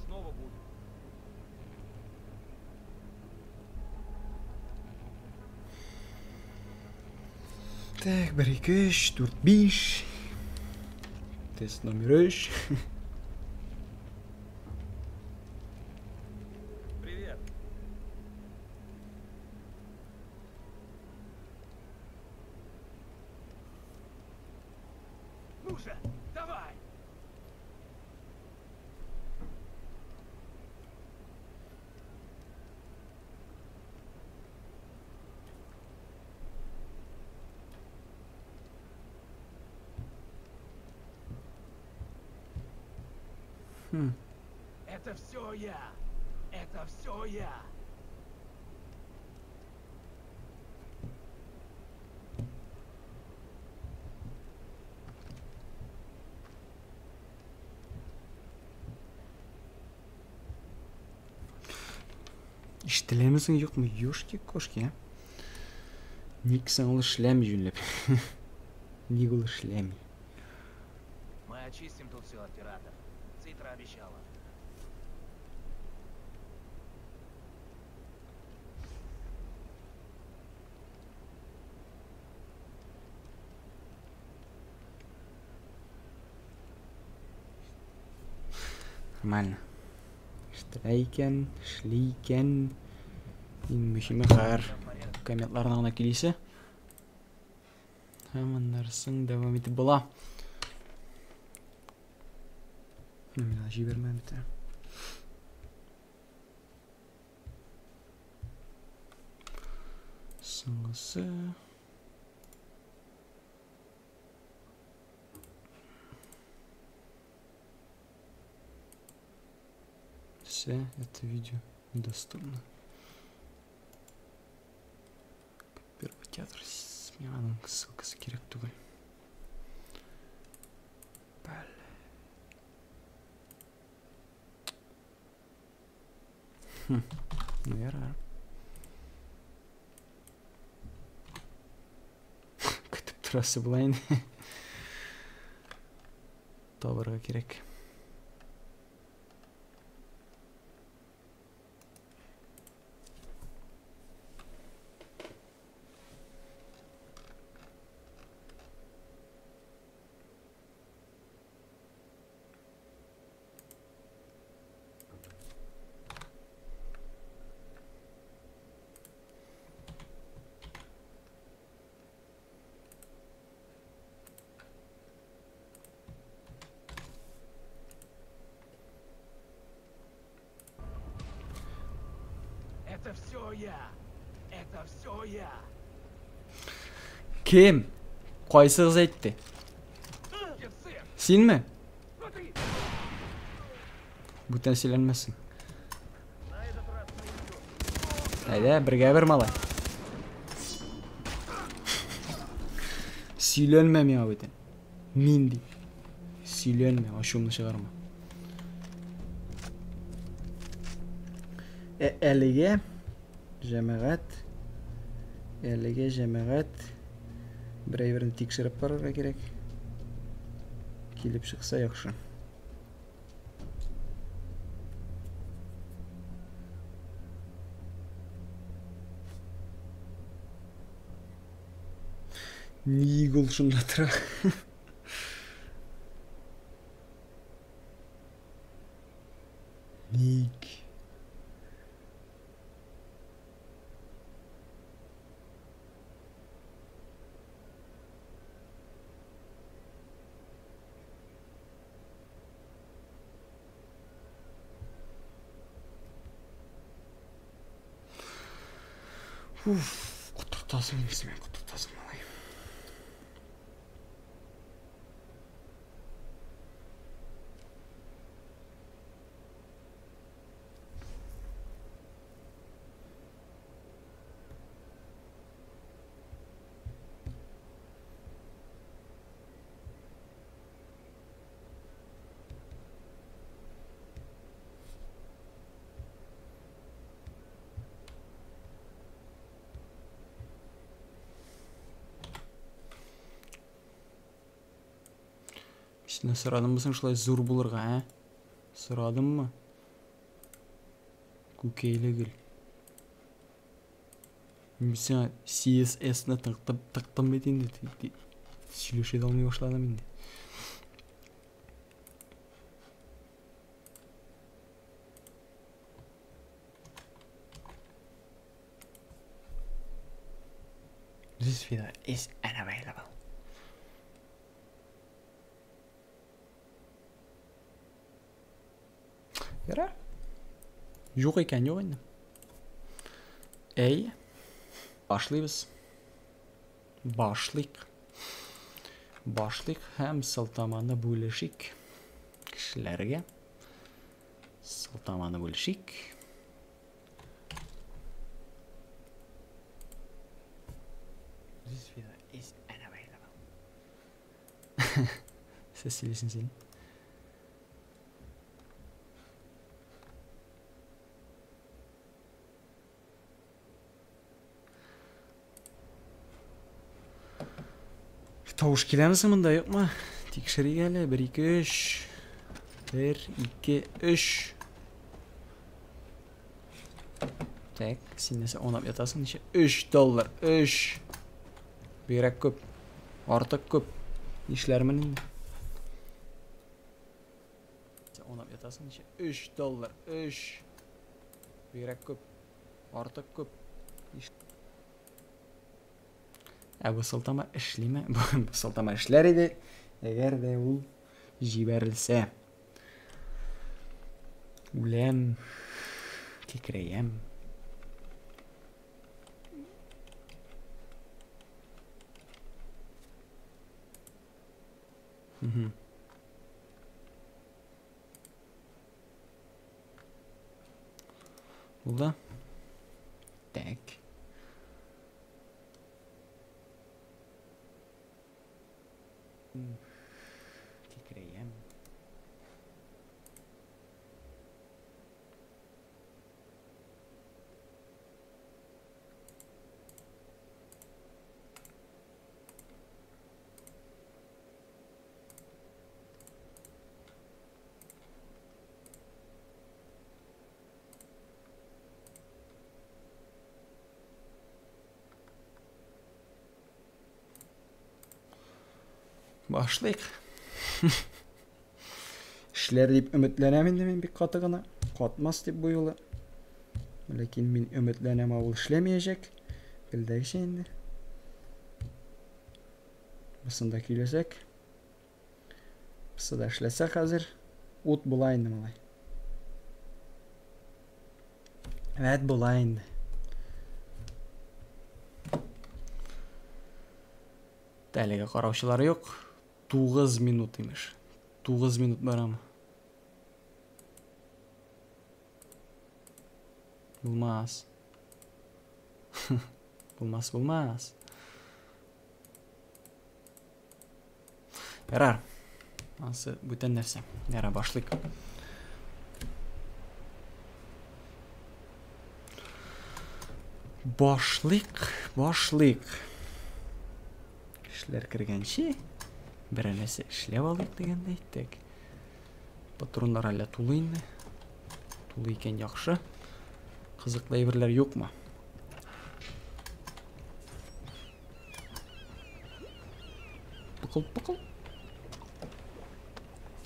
снова будет. Так, 1, 2, 3, 4, 5. Тест номер 3. Привет. Ну же, давай! Хм. Это все я! Это все я! Ишетеләмесең, юкмы? Ёшки-кошки, а? Ник соң ул эшләми юньләп? Ник ул эшләми? Мы очистим тут все от пиратов. Цитра обещала. Нормально. Ишетелә икән, эшли икән. Иң мөһиме хәер комментларына гына килисе. Һәм аннары соң дәвам итеп була. Мин аны җибәрмәм бит. Соңгысы. Все, это видео недоступно. Первый театр миңа аның ссылкасы кирәк түгел. Бәле. Хм. Ну ярар. Көтеп торасы була инде. Табырга кирәк. Это все я! Это все я! Кем? Кайсыгыз әйтте? Синме? Смотри! Бүтән сөйләнмәсен. На этот раз мы идем. Әйдә, бергә бер малай. Сөйләнмә миңа бүтән. Мин ди. Сөйләнмә, ачуымны чыгарма. Әлегә җәмәгать, әлегә җәмәгать бер әйберне тикшереп карарга кирәк. Килеп чыкса яхшы. Ник ул шунда тора? Ник? Уф, котыртасың инде син, котыртасың малай. Синнән сорадыммы соң шулай зур булырга, ә? Сорадыммы? Күкәйле гөл. Мин сиңа CSS-ны тыктым, тыктым бит инде. Сөйләшә дә алмый башладым инде. This video is unavailable. Ярар. Юк икән, юк инде. Әй. Башлыйбыз. Башлыйк. Башлыйк һәм сылтаманы бүлешик кешеләргә. Сылтаманы бүлешик. This video is unavailable. Сез сөйлисең син. Тавыш киләме соң монда, юкмы? Тикшерик әле. 1 2 3. 1 2 3. Так, син нәрсә аунап ятасың? Ничә? 3 доллар. 3. Бигрәк күп. Артык күп. Нишләрмен инде? Аунап ятасың ничә? 3 доллар. 3. Бигрәк күп. Артык күп. Ә бу сылтама эшлиме? Бу сылтама эшләр иде, әгәр дә ул җибәрелсә. Үләм, кикрәям. Угу. Булды. Так. Кикрәям. Башлыйк. Эшләр дип өметләнәм инде мин бик каты гына. Катмас дип бу юлы. Ләкин мин өметләнәм, ә ул эшләмәячәк. Белдәгечә инде. Бусын да көйләсәк. Бусы да эшләсә хәзер. Ут була инде малай. Вәт була инде. Әлегә караучылар юк. 9 минут имеш. 9 минут барам. Булмас. Булмас, булмас. Ярар. Ансы бүтән нәрсә. Ярар, башлыйк. Башлыйк, башлыйк. Кешеләр кергәнче берәр нәрсә эшләп алыйк дигәндәй. Так. Патроннар әллә тулы инде. Тулы икән, яхшы. Кызыклы әйберләр юкмы? Пыкыл, пыкыл.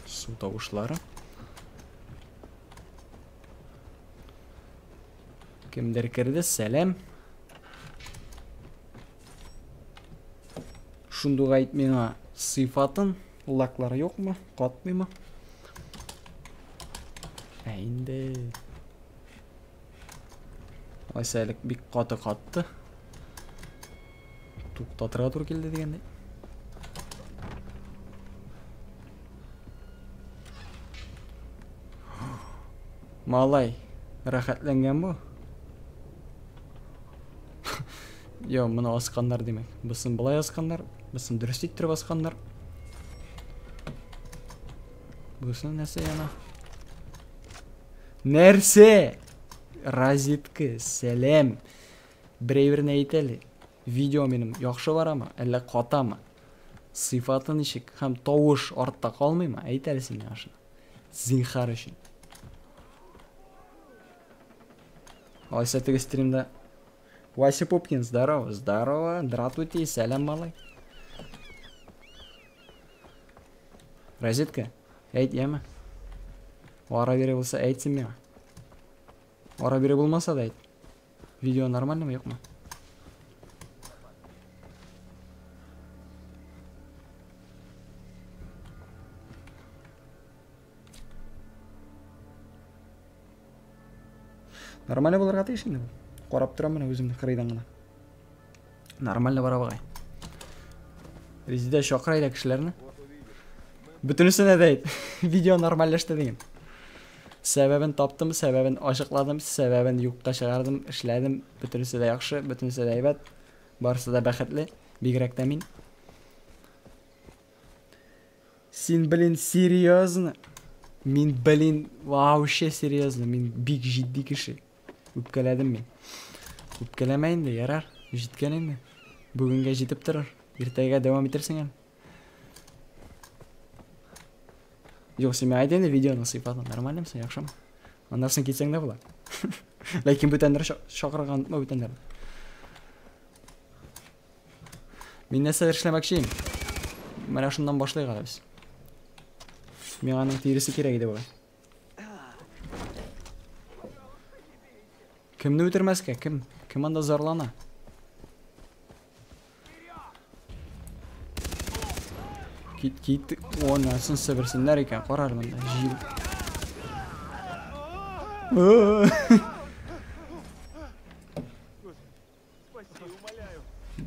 Су тавышлары. Кемдер керде, сәлам. Шундук әйт миңа сыйфатын, лаклар юкмы, катмыймы? Ә инде. Алайса элек бик каты катты. Туктатырга туры килде дигәндәй. Малай, рәхәтләнгән бу. Йо, моны асканнар димәк. Бусын былай асканнар, бусын дөрес иттереп асканнар. Бусын нәрсә яна? Нәрсә? Розетка, сәлам. Берәй-берне әйт әле. Видео минем яхшы барамы, әллә катамы? Сыйфаты ничек һәм тавыш артта калмыймы? Әйт әле син миңа шуны. Зинһар өчен. Алайса теге стримда. Вася Пупкин, здорово, здорово, дратути, сәлам, малай. Розетка, әйт, яме. Ара бире булса, әйт син миңа. Ара бире булмаса да әйт. Видео нормальныймы, юкмы? Нормально булырга тиеш инде бу. Карап торам менә үземне кырыйдан гына. Нормально бара бугай. Резидә чакыра иде кешеләрне. Бөтенесенә дә әйт. Видео нормальләште дигән. Сәбәбен таптым, сәбәбен ачыкладым, сәбәбен юкка чыгардым, эшләдем. Бөтенесе дә яхшы, бөтенесе дә әйбәт. Барысы да бәхетле, бигрәк тә мин. Син, блин, серьезно? Мин, блин, вообще серьезно, мин бик җитди кеше. Үпкәләдем мин. Үпкәләмә инде, ярар, җиткән инде. Бүгенгә җитеп торыр. Иртәгә дәвам итерсең әле. Юк, син миңа әйт инде видеоның сыйфаты нормальныймы соң, яхшымы? Аннан соң китсәң дә була. Ләкин бүтәннәр чакырырга онытма бүтәннәрне. Мин нәрсәдер эшләмәкче идем. Менә шуннан башлыйк әле без. Миңа аның тиресе кирәк иде бугай. Кемне үтермәскә? Кем? Кем анда зарлана? Кит, кит. Онысын себерсеннәр икән. Карар монда. Җил.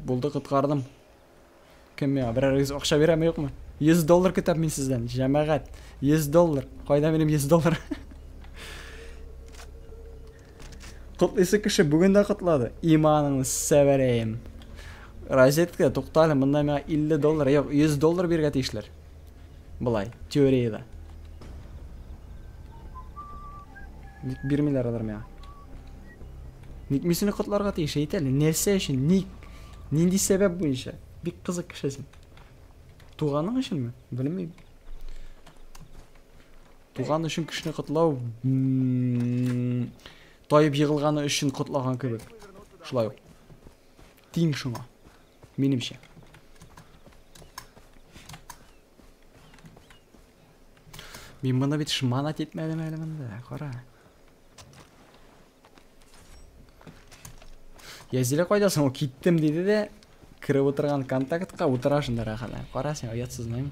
Булды, коткардым. Кем миңа берәрегез акча бирәме, юкмы? 100 доллар көтәм мин сездән, җәмәгать. 100 доллар. Кайда минем 100 доллар? Котлыйсы кеше бүген дә котлады. Иманыңны сәвәрәем. Розетка, тукта әле, монда миңа 50 доллар, юк, 100 доллар бирергә тиешләр. Болай, теориядә. Ник бирмиләр алар миңа? Ник мин сине котларга тиеш, әйт әле, нәрсә өчен, ник? Нинди сәбәп буенча? Бик кызык кеше син. Туганың өченме? Белмим. Туган өчен кешене котлау таеп егылганы өчен котлаган кебек. Шулай ук. Тиң шуңа. Минемчә. Мин моны бит шманать итмәдем әле монда. Кара. Язилә кайда соң? Ул киттем диде дә кереп утырган контактка утыра шунда рәхәтләнеп. Кара син оятсызмы?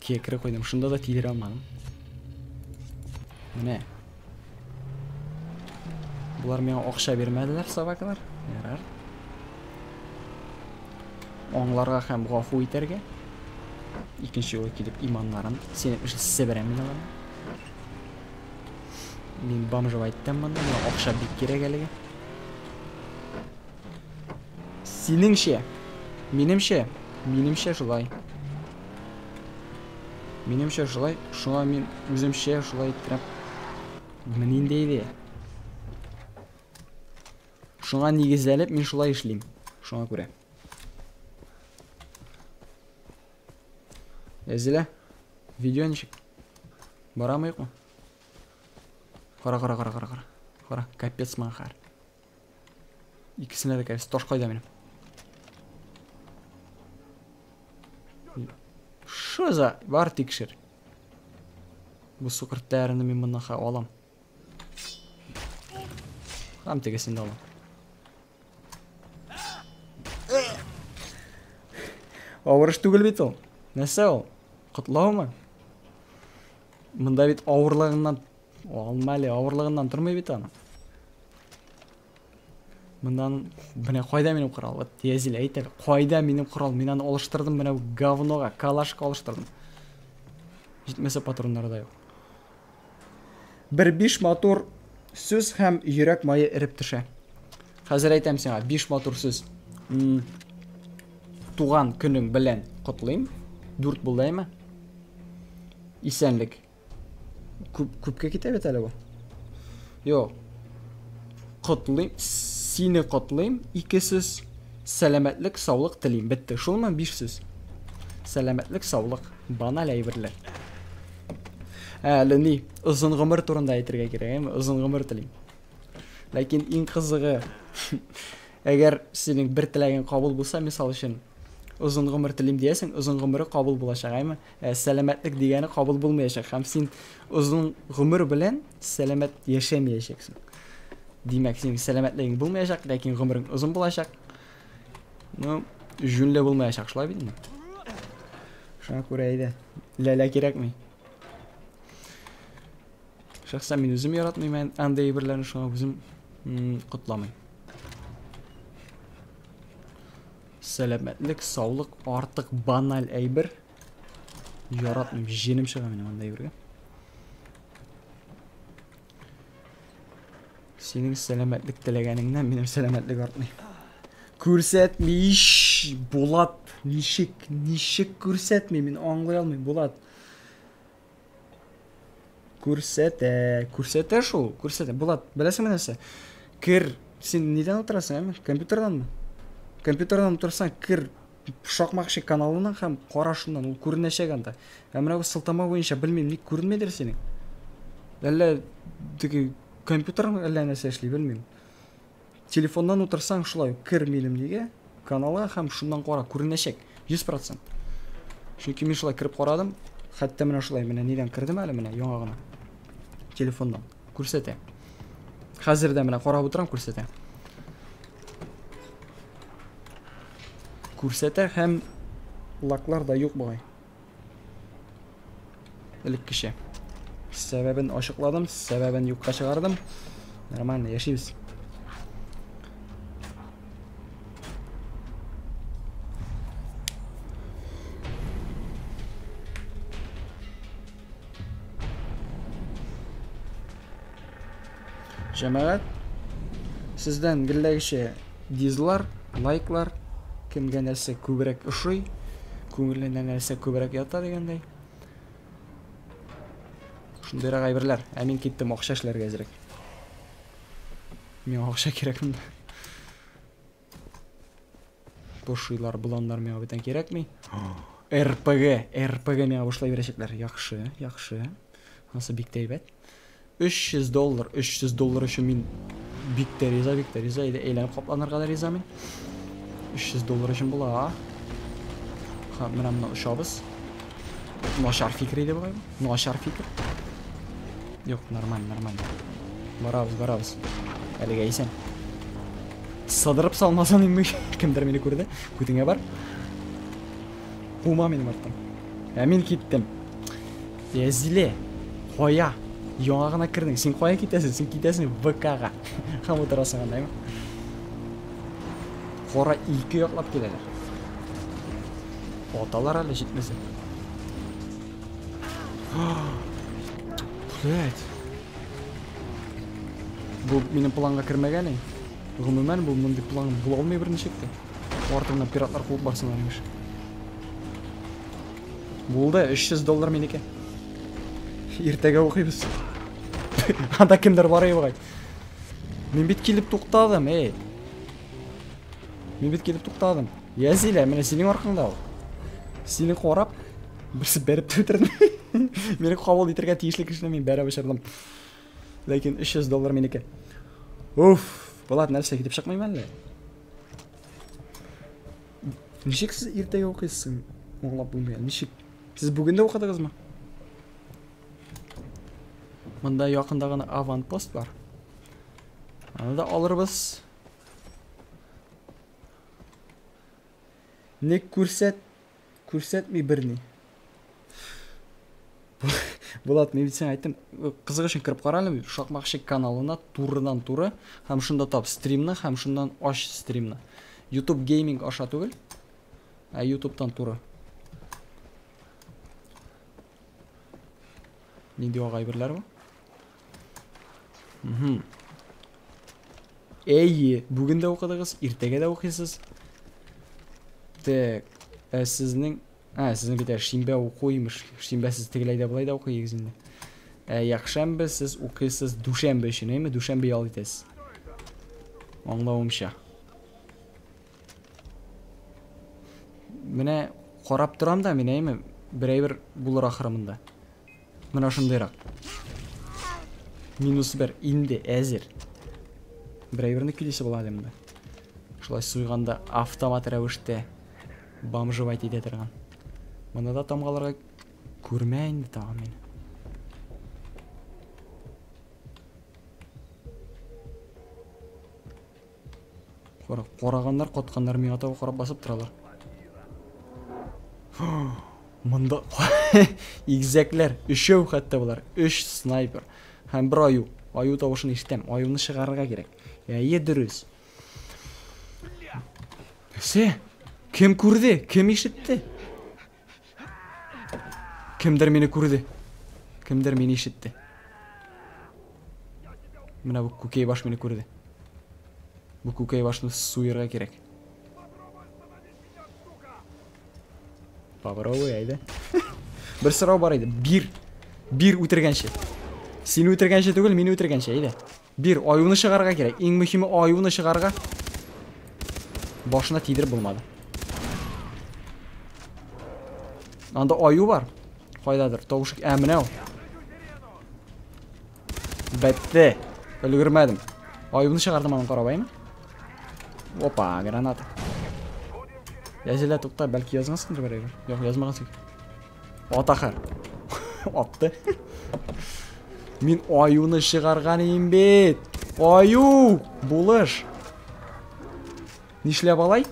Кекре куйдым. Шунда да тидерә алмадым. Менә. Булар миңа акча бирмәделәр, собакалар. Ярар. Аңларга һәм гафу итәргә. Икенче юлы килеп иманнарын син әйтмешли себерәм мин аларны. Мин бомжевать иттем монда, миңа акча бик кирәк әлегә. Синеңчә, минемчә, минемчә шулай. Минемчә шулай, шуңа мин үземчә шулай иттерәм. Менә нинди идея. Шуңа нигезләнеп мин шулай эшлим. Шуңа күрә. Әзилә, видео ничек? Барамы юкмы? Кара, кара, кара, кара, кара. Кара, капец маңа хәр. Икесенә дә капец. Таш кайда минем? Шо за? Бар тикшер. Бу сукыр тәрне мин моннан хә алам. Һәм тегесен дә алам. Авыр эш түгел бит ул. Нәрсә ул? Котлаумы? Монда бит авырлыгыннан алма әле, авырлыгыннан тормый бит аны. Моннан менә кайда минем корал? Вот Язил әйт әле, кайда минем корал? Мин аны алыштырдым менә бу говнога, калашка алыштырдым. Җитмәсә патроннары да юк. Бер биш матур сүз һәм йөрәк мае эреп төшә. Хәзер әйтәм сиңа, биш матур сүз. Туган көнең белән котлыйм. Дүрт булды, әйме? Исәнлек. Күп, күпкә китә бит әле бу. Юк. Котлыйм, сине котлыйм, ике сүз. Сәламәтлек, саулык телим. Бетте. Шулмы? Биш сүз. Сәламәтлек, саулык. Баналь әйберләр. Әле ни, озын гомер турында әйтергә кирәк, әйме? Озын гомер телим. Ләкин иң кызыгы, әгәр синең бер теләгең кабул булса, мисал өчен, озын гомер телим диясең, озын гомере кабул булачак, әйме? Ә сәламәтлек дигәне кабул булмаячак һәм син озын гомер белән сәламәт яшәмәячәксең. Димәк, синең сәламәтлегең булмаячак, ләкин гомерең озын булачак. Ну, җүнле булмаячак, шулай бит инде. Шуңа күрә әйдә, ләлә кирәкми. Шәхсән мин үзем яратмыйм андый әйберләрне, шуңа үзем котламыйм. Сәламәтлек, саулык артык баналь әйбер. Яратмыйм, җенем чыга минем андый әйбергә. Синең сәламәтлек теләгәнеңнән минем сәламәтлек артмый. Күрсәтми ич, Булат. Ничек, ничек күрсәтми, мин аңлый алмыйм, Булат. Күрсәтә, күрсәтә шул, күрсәтә. Булат, беләсеңме нәрсә? Кер, син нидән утырасың, әме? Компьютерданмы? Компьютердан утырсаң, кер Шакмакчы каналына һәм кара шуннан, ул күренәчәк анда. Ә менә бу сылтама буенча белмим, ник күренмидер синең? Әллә теге компьютер әллә нәрсә эшли, белмим. Телефоннан утырсаң шулай ук кер минем нигә каналга һәм шуннан кара, күренәчәк 100%. Чөнки мин шулай кереп карадым, хәтта менә шулай менә нидән кердем әле менә яңа гына. Телефоннан күрсәтә. Хәзер дә менә карап утырам, күрсәтә. Күрсәтә һәм лаклар да юк бугай. Элеккечә. Сәбәбен ачыкладым, сәбәбен юкка чыгардым. Нормально яшибез. Җәмәгать, сездән гелдәгечә дизлар, лайклар, кемгә нәрсә күбрәк ошый, күңеленә нәрсә күбрәк ята дигәндәй. Шундыйрак әйберләр. Ә мин киттем акча эшләргә әзрәк. Миңа акча кирәк монда. Пошилар, боланнар миңа бүтән кирәкми. РПГ, РПГ миңа бушлай бирәчәкләр. Яхшы, яхшы. Анысы бик тә әйбәт. 300 доллар, 300 доллар өчен мин бик тә риза, бик тә риза. Әйдә, әйләнеп капланырга да риза мин. 300 доллар өчен була. Ха, менә монда очабыз. Начар фикер иде бугай. Начар фикер. Юк, нормально, нормально. Барабыз, барабыз. Әлегә исән. Сыдырып салмасын инде. Кемдер мине күрде. Күтеңә бар. Кума минем арттан. Ә мин киттем. Язиле, кая? Яңа гына кердең. Син кая китәсең? Син китәсең ВКга. Һәм утырасың анда. Кара ике яклап киләләр. Аталар әле җитмәсә. Блять. Бу минем планга кермәгән. Гомумән, бу мондый план була алмый берничек тә. Артымнан пиратлар куып барсыннар имеш. Булды, 300 доллар минеке. Иртәгә укыйбыз. Анда кемдер бар бугай. Мин бит килеп туктадым, эй. Мин бит килеп туктадым. Язилә, менә синең аркаңда ул. Сине карап, берсе бәреп тә үтерде. Мине кабул итәргә тиешле кешене мин бәреп очырдым. Ләкин 300 доллар минеке. Уф, Булат, нәрсә китеп чыкмыйм әллә? Ничек сез иртәгә укыйсыз? Аңлап булмый. Ничек? Сез бүген дә укыдыгызмы? Монда якында гына аванпост бар. Аны да алырбыз. Ник күрсәт, күрсәтми берни. Булат, мин бит сиңа әйттем, кызык өчен кереп кара әле, Шакмакчы каналына турыдан-туры һәм шунда тап стримны һәм шуннан ач стримны. YouTube Gaming аша түгел, ә YouTube'тан туры. Нинди ак әйберләр бу? Угу. Әйе, бүген дә укыдыгыз, иртәгә дә укыйсыз. Так, ә сезнең... А, сезнең бит әле шимбә уку имеш. Шимбә сез тегеләй дә болай да укыйсыз инде. Ә якшәмбе сез укыйсыз дүшәмбе өчен, әйме? Дүшәмбе ял итәсез. Аңлавымча. Менә карап торам да мин, әйме? Бер әйбер булыр ахыры монда. Менә шундыйрак. Минус бер. Инде әзер. Бер әйберне көйлисе була әле монда. Шулай суйганда автомат рәвештә бомжевать итә торган. Монда да тамгаларга күрмә инде тагын мине. Кара, караганнар, катканнар миңа таба карап басып торалар. Монда игезәкләр, өчәү хәтта болар, өч снайпер һәм бер аю. Аю тавышын ишетәм. Аюны чыгарырга кирәк. Әйе, дөрес. Нәрсә? Кем күрде? Кем ишетте? Кемдер мине күрде. Кемдер мине ишетте. Менә бу күкәй баш мине күрде. Бу күкәй башны суерга кирәк. Попробуй, әйдә. Бер сорау бар иде. Бир. Бир үтергәнче. Сине үтергәнче түгел, мине үтергәнче, әйдә. Бир, аюны чыгарырга кирәк. Иң мөһиме аюны чыгарырга. Башына тидереп булмады. Анда аю бар. Кайдадыр? Тавыш. Ә, менә ул. Бетте. Өлгермәдем. Аюны чыгардым аның карабаймы? Опа, граната. Язилә, тукта, бәлки язгансыңдыр бер әйбер. Юк, язмагансың. Атахар. Атты. Мин аюны чыгарган идем бит. Аю! Булыш. Нишләп алай?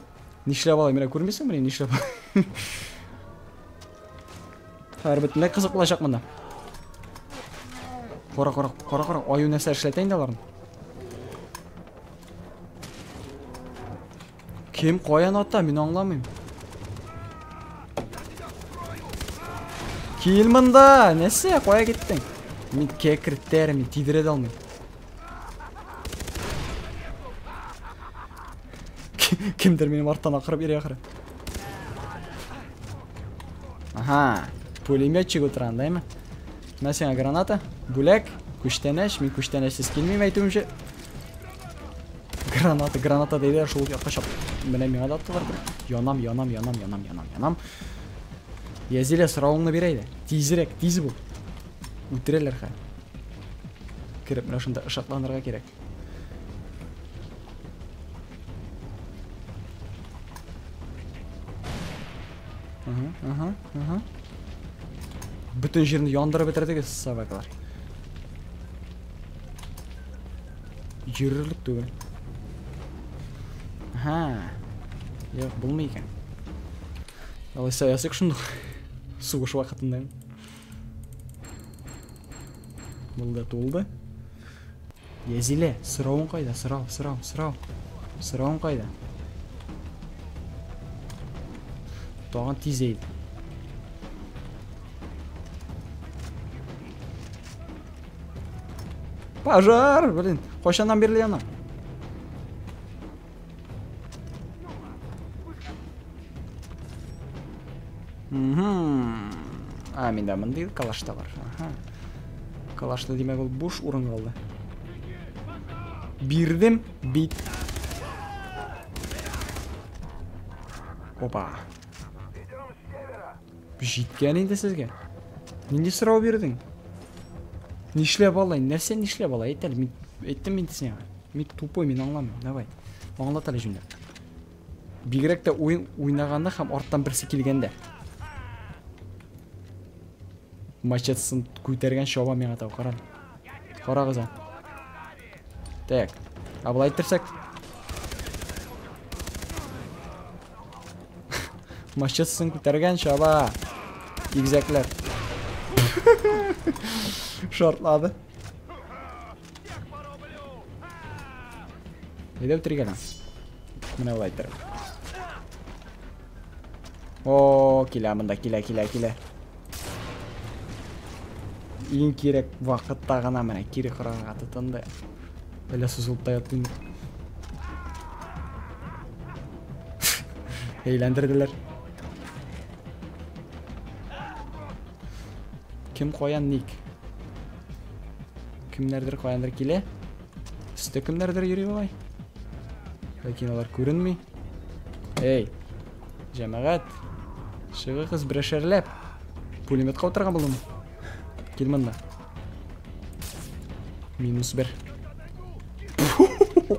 Нишләп алай? Менә күрмисеңме, нишләп алай? Хәер, бөтенләй кызык булачак монда. Кара, кара, кара, кара, аю нәрсә эшләтә инде аларны? Кем каян ата, мин аңламыйм. Кил монда, нәрсә, кая киттең? Мин кәкреттәр, мин тидерә дә алмыйм. Кемдер минем арттан акырып йөри ахры. Ага, пулеметчик утыра анда, әйме? Менә сиңа граната, бүләк, күчтәнәч, мин күчтәнәчсез килмим әйтүемчә. Граната, граната диде, шул якка чап. Менә миңа да аттылар. Янам, янам, янам, янам, янам, янам. Язилә, соравыңны бир әйдә. Тизрәк, тиз бул. Үтерәләр хәзер. Кереп менә шунда ышакланырга кирәк. Ага, ага, ага. Бөтен җирне яндырып бетердегез, собакалар. Йөрерлек түгел. Ага. Юк, булмый икән. Алайса ясыйк шундук. Сугыш вакытында. Булды, тулды. Язилә, соравың кайда? Сорау, сорау, сорау. Соравың кайда? Тагын тиз әйт. Пожар, блин. Кайчаннан бирле яна? Угу. А, миндә мондый калаш та бар. Ага. Калашны димәк ул буш урын калды. Бирдем бит. Опа. Җиткән инде сезгә. Нинди сорау бирдең? Нишләп алай? Нәрсә нишләп алай? Әйт әле, мин әйттем инде сиңа. Мин тупой, мин аңламыйм. Давай. Аңлат әле җүнләп. Бигрәк тә уен уйнаганда һәм арттан берсе килгәндә. Мачетасын күтәргән чаба миңа таба, кара. Карагыз аны. Так. А болай иттерсәк? Мачетасын күтәргән чаба. Игезәкләр. Шартлады. Әйдә үтерик әле. Менә болай иттереп. О, килә монда, килә, килә, килә. Иң кирәк вакытта гына менә кире карарга тотынды. Әллә сузылып та ятты инде. Әйләндерделәр. Кем каян ник? Кемнәрдер каяндыр килә. Өстә кемнәрдер йөри болай. Ләкин алар күренми. Эй, җәмәгать, чыгыгыз берәшәрләп. Пулеметка утырган булдым. Кил монда. Минус 1.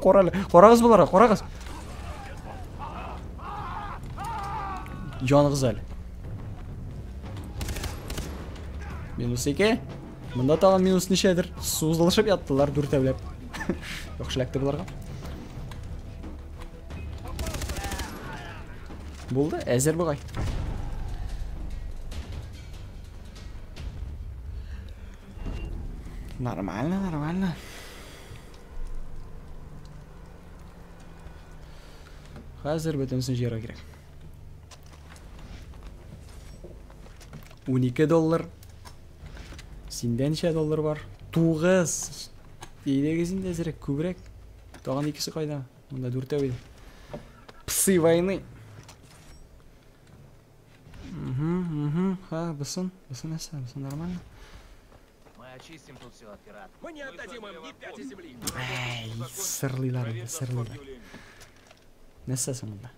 Кара әле. Карагыз боларга, карагыз. Яныгыз әле. Минус 2. Монда тагын минус ничәдер. Сузылышып яттылар дүртәүләп. Яхшы эләкте боларга. Булды, әзер бугай. Нормально, нормально. Хәзер бөтенесен җыярга кирәк. 12 доллар. Синдә ничә доллар бар? 9. Әйдәгез инде әзрәк күбрәк. Тагын икесе кайда? Монда дүртәү иде. Псы войны. Угу, угу. Ха, бусын, бусын нәрсә, бусын нормально. Мы очистим тут все от пиратов. Мы не отдадим им ни пяди земли. Әй, сырлыйлар инде, сырлыйлар. Нәрсә соң монда?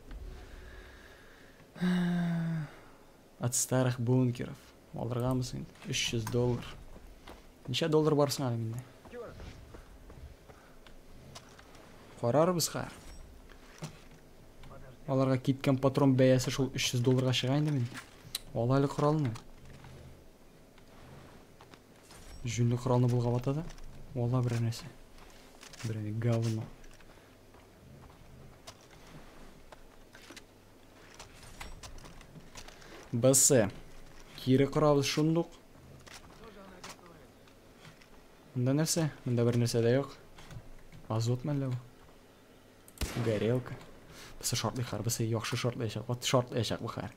От старых бункеров. Алыргамы соң инде? 300 доллар. Ничә доллар бар соң әле миндә? Карарбыз хәзер. Аларга киткән патрон бәясе шул 300 долларга чыга инде мин. Ал әле коралны. Җүнле коралны болгап ата да. Ала берәр нәрсә. Берәр говно. БС. Кире корабыз шундук. Монда нәрсә? Монда бер нәрсә дә юк. Азот мәллә бу? Горелка. Бусы шартлый хәр, бусы яхшы шартлаячак. Вот шартлаячак бу хәр.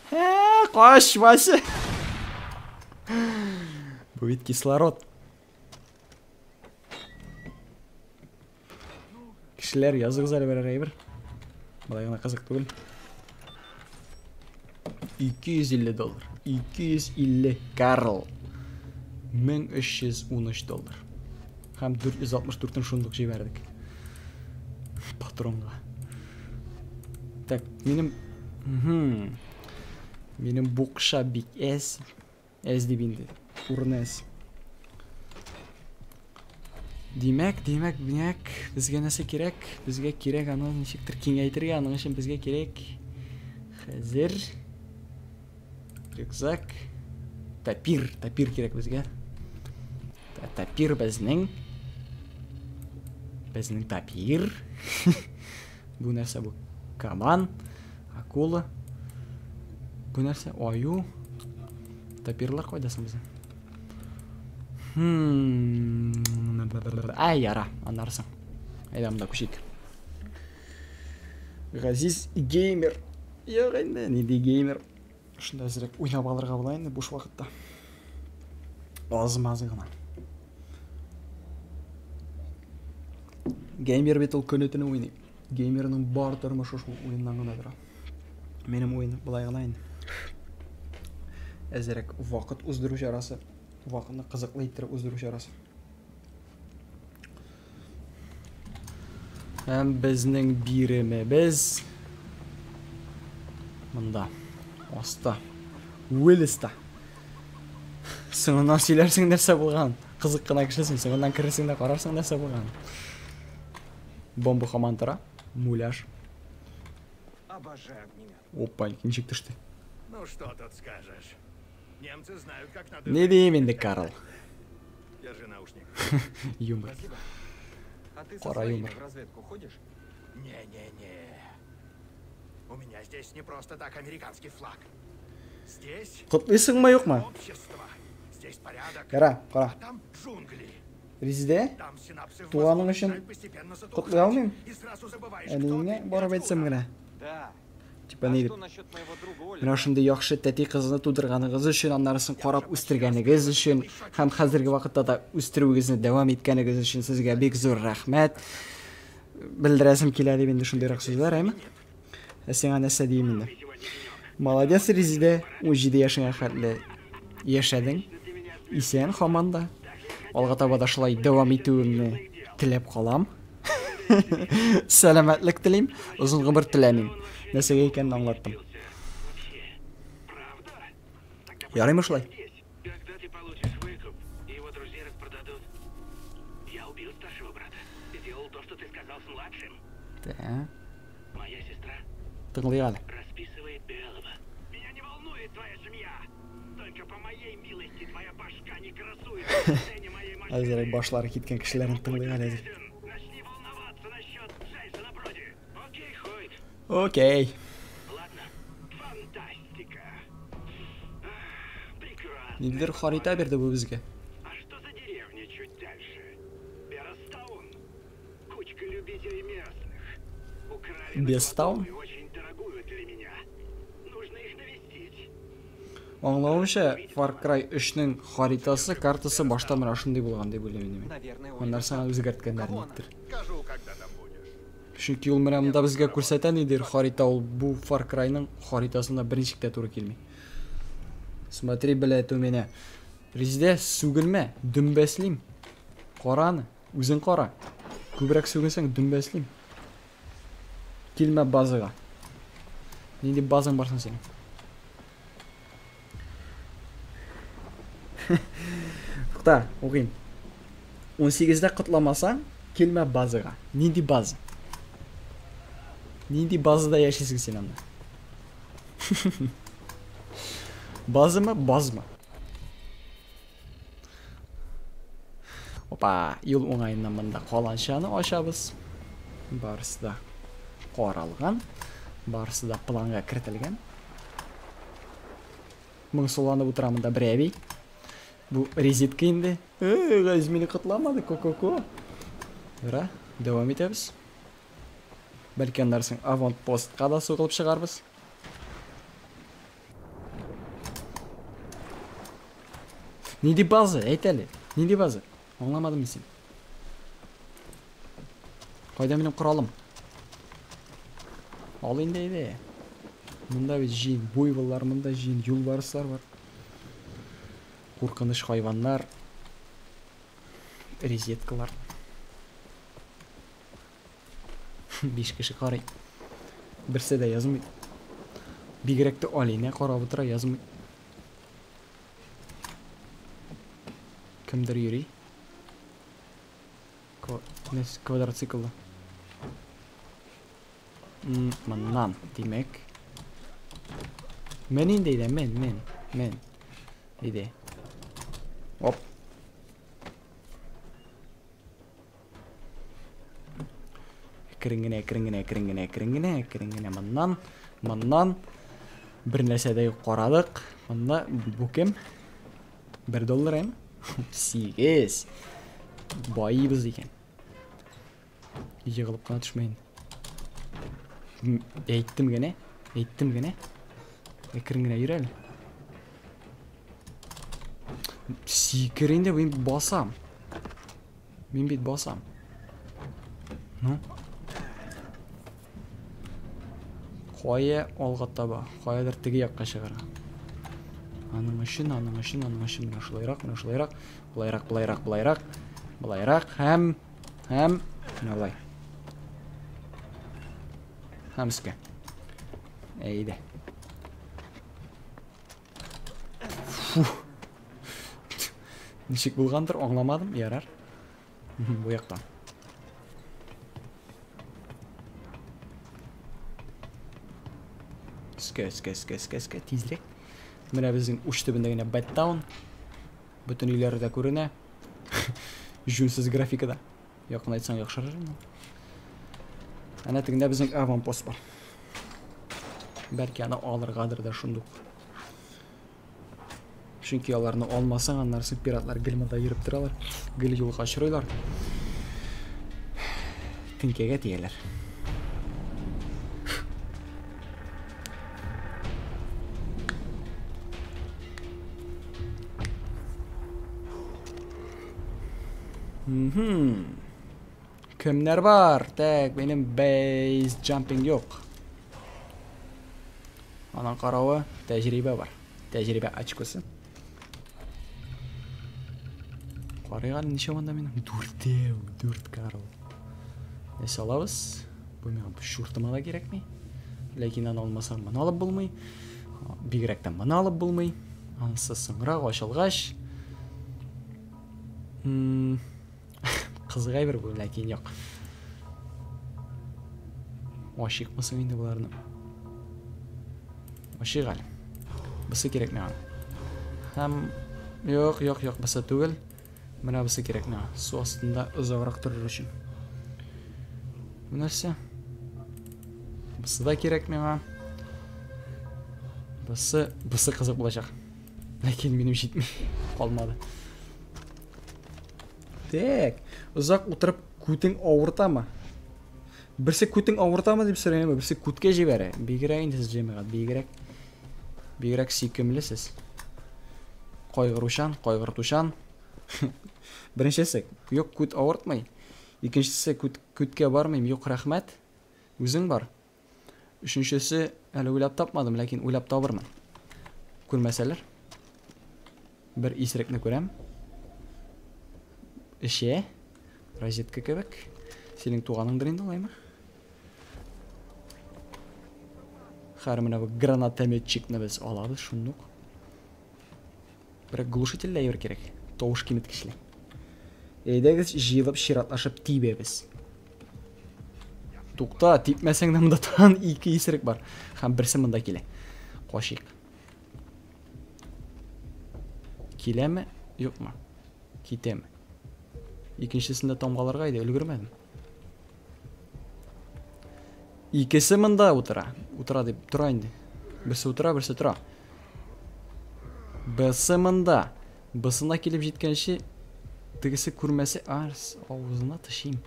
Хә, кач, Вася. Бу бит кислород. Кешеләр, языгыз әле берәр әйбер. Болай гына кызык түгел. 250 доллар. 250 Карл. 1313 доллар. Һәм 464-ен шундук җибәрдек. Патронга. Так, минем Минем букша бик әз. Әз дип инде. Урын әз. Димәк, димәк, димәк, безгә нәрсә кирәк? Безгә кирәк аны ничектер киңәйтергә, аның өчен безгә кирәк хәзер рюкзак, тапир, тапир кирәк безгә. Тапир безнең. Безнең тапир. Бу нәрсә бу? Кабан, акула. Бу нәрсә? Аю. Тапирлар кайда соң безнең? Әй, яра, аннары соң. Әйдә, монда күчик. Газиз геймер. Юк инде, нинди геймер. Шунда әзрәк уйнап алырга була инде буш вакытта. Аз-маз гына. Геймер бит ул көне-төне уйный. Геймерның бар тормышы шул уеннан гына тора. Минем уен болай гына инде. Әзрәк вакыт уздыру чарасы, вакытны кызыклы иттереп уздыру чарасы. Һәм безнең биремебез монда, аста, Уэльста. Соңыннан сөйләрсең нәрсә булган. Кызык кына кешесең, соңыннан керерсең дә карарсың нәрсә булган. Бомба һаман тора. Муляж. Обожаю огнемет. Опа, ничек төште. Ну что тут скажешь? Немцы знают, как надо. Ни дим инде, Карл? Держи наушник. Юмор. Спасибо. А ты со Кара своими юмор. в разведку ходишь? Не-не-не. У меня здесь не просто так американский флаг. Здесь Котлыйсыңмы, юкмы? общество. Здесь порядок. Кара, кара. А там джунгли. Резидә, Там синапсы в туганың мозгу өчен начинают постепенно затухать. котлый алмыйм. И сразу забываешь, кто Әниеңә ты и барып әйтсәм откуда. генә. Да. Типа А ни что дип. насчет моего друга Менә Оливера? шундый яхшы тәти кызны тудырганыгыз өчен, аннарысын карап үстергәнегез өчен һәм хәзерге вакытта да үстерүегезне дәвам иткәнегез өчен сезгә бик зур рәхмәт. Белдерәсем килә дип инде шундыйрак сүзләр, әйме? Ә сиңа нәрсә диим инде? Молодец, Резидә, 17 яшеңә хәтле яшәдең. Исән һаман да. Алга таба да шулай дәвам итүеңне теләп калам. Сәламәтлек телим, озын гомер теләмим. Нәрсәгә икәнен аңлаттым. Ярыймы шулай? Когда ты получишь выкуп, его друзья распродадут. Я убил старшего брата. Сделал то, что ты сказал с младшим. Так. Моя сестра Тыңлыйк әле. расписывает белого. Меня не волнует твоя семья. Только по моей милости твоя башка не красуется на сцене моей машины. Әзерәк башлары киткән кешеләрне тыңлыйк әле әзер. Начни волноваться насчет Джейсона Броди. Окей, Хойт. Окей. Ладно. Фантастика. Ах, прекрасно. Ниндидер харита бирде бу безгә. А что за деревня чуть дальше? Берастаун. Кучка любителей местных. Украли Бестаун? накладную, очень дорогую для меня. Нужно их навестить. Аңлавымча, Far Cry 3-нең харитасы, картасы башта менә шундый булган дип уйлыйм инде мин. Наверное, Аннары саңа үзгәрткәннәр Кого она? никтер. Скажу, когда там будешь. Чөнки ул менә монда безгә күрсәтә нидер харита, ул бу Far Cry'ның харитасына берничек тә туры килми. Смотри, блядь, у меня. Резидә, сүгенмә, дөмбәслим. Кара аны, үзең кара. Күбрәк сүгенсәң, дөмбәслим. Килмә базага. Нинди базаң бар соң синең? Тукта, укыйм. 18-дә котламасаң, килмә базага. Нинди база? Нинди базада яшисең син анда? Базамы, базмы? Опа, юл уңаеннан монда каланчаны ачабыз. Барысы да каралган, барысы да планга кертелгән. Моңсуланып утыра монда бер әби. Бу резитка инде. Эй, Газиз мине котламады, ко-ко-ко. Ура, дәвам итәбез. Бәлки аннары соң аванпостка да сугылып чыгарбыз. Нинди база? Әйт әле. Нинди база? Аңламадым мин сине. Кайда минем коралым? Ал инде әйдә. Монда бит җыен буйволлар, монда җыен юлбарыслар бар. Куркыныч хайваннар, резеткалар. 5 кеше карый. Берсе дә язмый. Бигрәк тә Алинә карап утыра, язмый. Кемдер йөри. Квадроциклда. Моннан, димәк. Мен инде әйдә, мен, мен, мен. Әйдә. Оп. Әкрен генә, әкрен генә, әкрен генә, әкрен генә, әкрен генә моннан, моннан. Бер нәрсә дә юк, карадык. Монда бу кем? 1 доллар әйме? 8. Байыбыз икән. Егылып кына төшмәйен. Әйттем генә, әйттем генә. Әкрен генә йөр әле. Сикер инде, мин басам. Мин бит басам. Ну? Кая алга таба, каядыр теге якка чыгарга. Аның өчен, аның өчен, аның өчен менә шулайрак, менә шулайрак, былайрак, былайрак, былайрак, былайрак һәм, һәм менә болай. Һәм өскә. Әйдә. Фу. Ничек булгандыр, аңламадым, ярар. Бу яктан. Өскә, өскә, өскә, өскә, өскә, тизрәк. Менә безнең уч төбендә генә Бэттаун. Бөтен өйләре дә күренә. Җүнсез графикада. Якынайтсаң яхшырыр инде. Әнә тегендә безнең аванпост бар. Бәлки аны алыргадыр да шундук. Чөнки аларны алмасаң, аннары пиратлар гел монда йөреп торалар, гел юлга очрыйлар. Теңкәгә тияләр. Кемнәр бар? Так, минем бейс джампинг юк. Аның каравы тәҗрибә бар. Тәҗрибә очкосы. Карыйк әле, ничә монда минем? Дүртәү, дүрт Карл. Нәрсә алабыз? Бу миңа чуртыма да кирәкми. Ләкин аны алмасам, моны алып булмый. Бигрәк тә моны алып булмый. Анысы соңрак ачылгач. Кызык әйбер бу, ләкин юк. Ачыйкмы соң инде боларны? Ачыйк әле. Бусы кирәк миңа. Һәм юк, юк, юк, бусы түгел. Менә бусы кирәк миңа. Су астында озаграк торыр өчен. Бу нәрсә? Бусы да кирәк миңа. Бусы, бусы кызык булачак. Ләкин минем җитми. Калмады. Так, озак утырып күтең авыртамы? Берсе күтең авыртамы дип сорыйм, берсе күткә җибәрә. Бигрәк инде сез, җәмәгать, бигрәк. Бигрәк сөйкемле сез. Кайгыручан, кайгыртучан. Беренчесе, юк, күт авыртмый. Икенчесе, күт, күткә бармыйм, юк, рәхмәт. Үзең бар. Өченчесе, әле уйлап тапмадым, ләкин уйлап табырмын. Күрмәсәләр. Бер исерекне күрәм. Эчә. Розетка кебек. Синең туганыңдыр инде, алаймы? Хәер, менә бу гранатометчикны без алабыз шундук. Бер глушительле әйбер кирәк. Тавыш киметкечле. Әйдәгез, җыелып, чиратлашып тибәбез. Тукта, типмәсәң дә монда тагын ике исерек бар. Һәм берсе монда килә. Кашыйк. Киләме, юкмы? Китәме? Икенчесен дә тамгаларга иде, өлгермәдем. Икесе монда утыра. Утыра дип тора инде. Берсе утыра, берсе тора. Берсе монда. Бысына килеп җиткәнче, тегесе күрмәсә, арс, авызына тышыйм.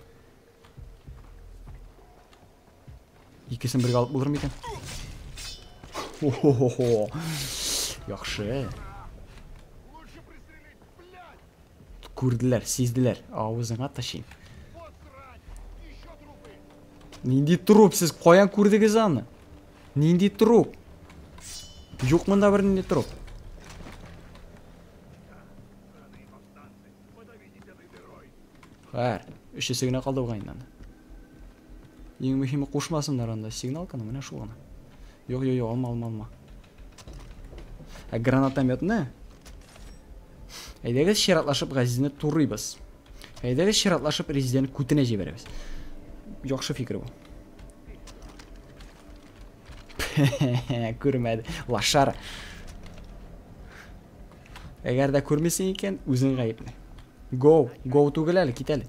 Икесен бергә алып булыр микән? Хо-хо-хо. Яхшы. Күрделәр, сизделәр. Авызыңа ташыйм. Нинди труп? Сез каян күрдегез аны? Нинди труп? Юк монда бер нинди труп. Хәер, өчесе генә калды бугай инде анда. Иң мөһиме кушмасыннар анда сигналканы, менә шул гына. Юк, юк, юк, алма, алма, алма. Ә гранатометны Әйдәгез чиратлашып Газизне турыйбыз. Әйдәгез чиратлашып Резидәне күтенә җибәрәбез. Яхшы фикер бу. Күрмәде. Лошара. Әгәр дә күрмисең икән, үзең гаепле. Go, go түгел әле, кит әле.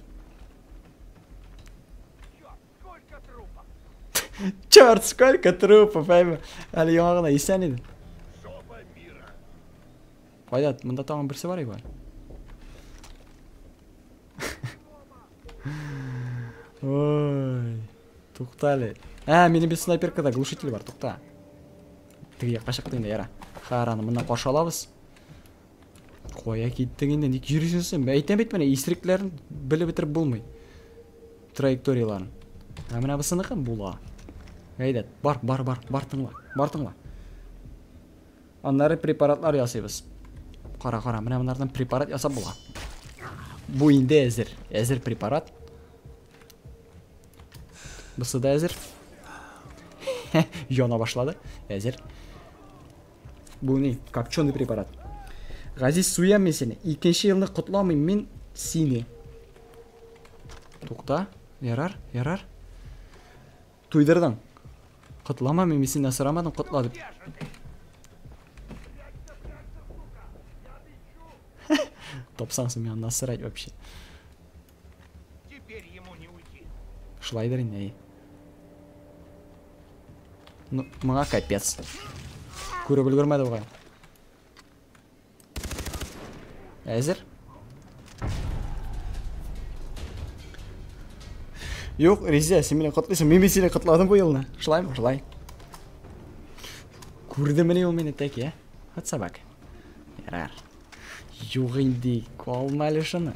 Черт, сколько трупов, әйме. Әле яңа гына исән иде. Кайда? Монда тагын берсе бар иде. Ой, тукта әле. Ә, минем бит снайперкада глушитель бар, тукта. Теге якка чыкты инде, яра. Хәер, аны моннан каршы алабыз. Кая киттең инде? Ник йөрисең син? Әйтәм бит менә, исерекләрен белеп бетереп булмый. Траекторияләрен. Ә менә бусыныкы була. Әйдә, бар, бар, бар, бар тыңла, бар тыңла. Аннары препаратлар ясыйбыз. Кара, кара, менә монардан препарат ясап була. Бу инде әзер. Әзер препарат. Бусы да әзер. Яна башлады. Әзер. Бу ни? Копченый препарат. Газиз, суям мин сине. Икенче елны котламыйм мин сине. Тукта. Ярар, ярар. Туйдырдың. Котлама, мин синнән сорамадым, котла дип. Тапсаң син миңа насрать вообще. Теперь ему не уйти. Шулайдыр инде, әй. Ну, моңа капец. Күреп өлгермәде бугай. Әзер? Юк, Резия, син мине котлыйсың. Мин бит сине котладым бу елны. Шулаймы? Шулай. Күрдемени ул мине тәки, ә? Вот собака. Ярар. Юк инде, калма әле шуны.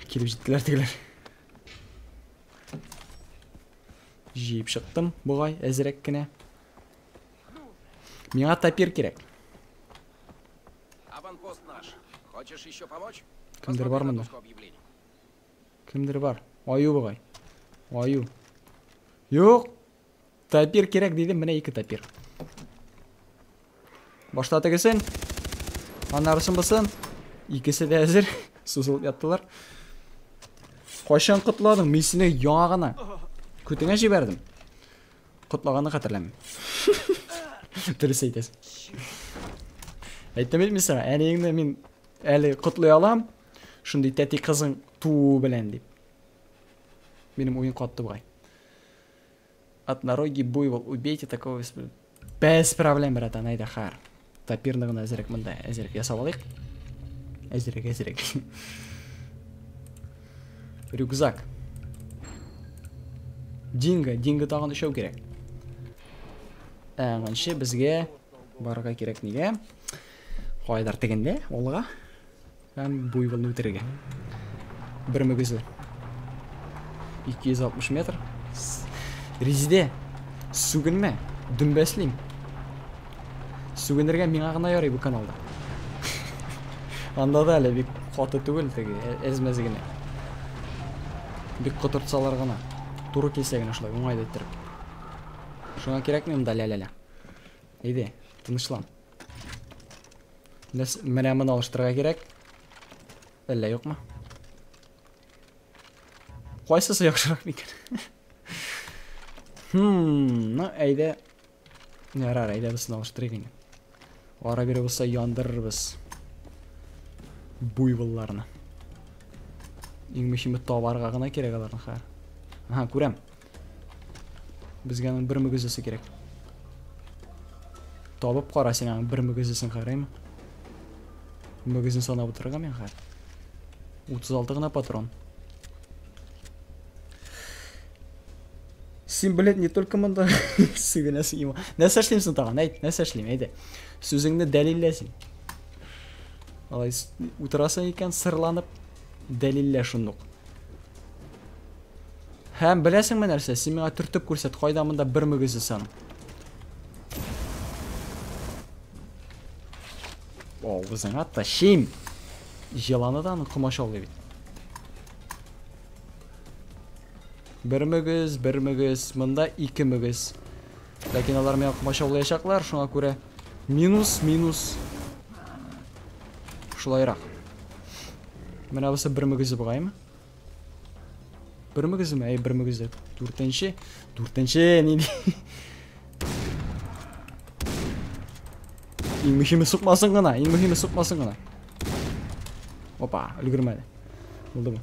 Килеп җиттеләр тегеләр. Җыеп чыктым бугай, әзрәк кенә. Миңа тапир кирәк. Аванпост наш. Хочешь еще помочь? Кемдер Посмотри бар на монда? доску объявлений. Кемдер бар. Аю бугай. Аю. Юк. Тапир кирәк дидем, менә ике тапир. Башта тегесен, аннарысын бусын. Икесе дә әзер. Сузылып яттылар. Кайчан котладың? Мин сине яңа гына көтеңә җибәрдем. Котлаганны хәтерләмим. Дөрес әйтәсең. Әйттем бит мин сиңа, әниеңне мин әле котлый алам, шундый тәти кызың туу белән дип. Минем уен катты бугай. Однорогий буйвол, убейте такого без проблем, братан, әйдә хар. Тапирны гына әзерәк монда, әзерәк ясап алыйк. Әзерәк, әзерәк. Рюкзак. Динго, динго тагын өчәү кирәк. Аңынчы безгә барырга кирәк нигә? Кайдыр тегендә, алга. Һәм буйволны үтерергә. Бер мөгезле. 260 метр. Резидә, сүгенмә, дөмбәслим. Сүгенергә миңа гына ярый бу каналда. Анда да әле бик каты түгел теге, әз-мәз генә. Бик котыртсалар гына. Туры килсә генә шулай, уңайлы иттереп. Шуңа кирәкми монда ля-ля-ля. Әйдә, тынычлан. Менә моны алыштырырга кирәк. Әллә юкмы? Кайсысы яхшырак микән? Ну, әйдә. Ярар, әйдә без алыштырыйк инде. Ара бирә булса яндырырбыз. Буйволларны. Иң мөһиме табарга гына кирәк аларны хәзер. Аһа, күрәм. Безгә аның бер мөгезесе кирәк. Табып кара син аның бер мөгезесен карыйм. Мөгезен санап утырырга мин хәзер. 36 гына патрон. Син, блядь, не только монда сүгенәсең, има. Нәрсә эшлим соң тагын? Әйт, нәрсә эшлим, әйдә. Сүзеңне дәлиллә син. Алай утырасың икән, сырланып, дәлиллә шундук. Һәм беләсеңме нәрсә? Син миңа төртеп күрсәт, кайда монда бер мөгезе саның? Авызыңа ташыйм. Җыланы да аны комачаулый бит. Бер мөгез, бер мөгез, монда ике мөгез. Ләкин алар миңа комачаулаячаклар, шуңа күрә минус, минус. Шулайрак. Менә бусы бер мөгезе бугаймы? Бер мөгеземе? Әй, бер мөгезе. Дүртенче. Дүртенче, нинди? Иң мөһиме сукмасын гына, иң мөһиме сукмасын гына. Опа, өлгермәде. Булды бу.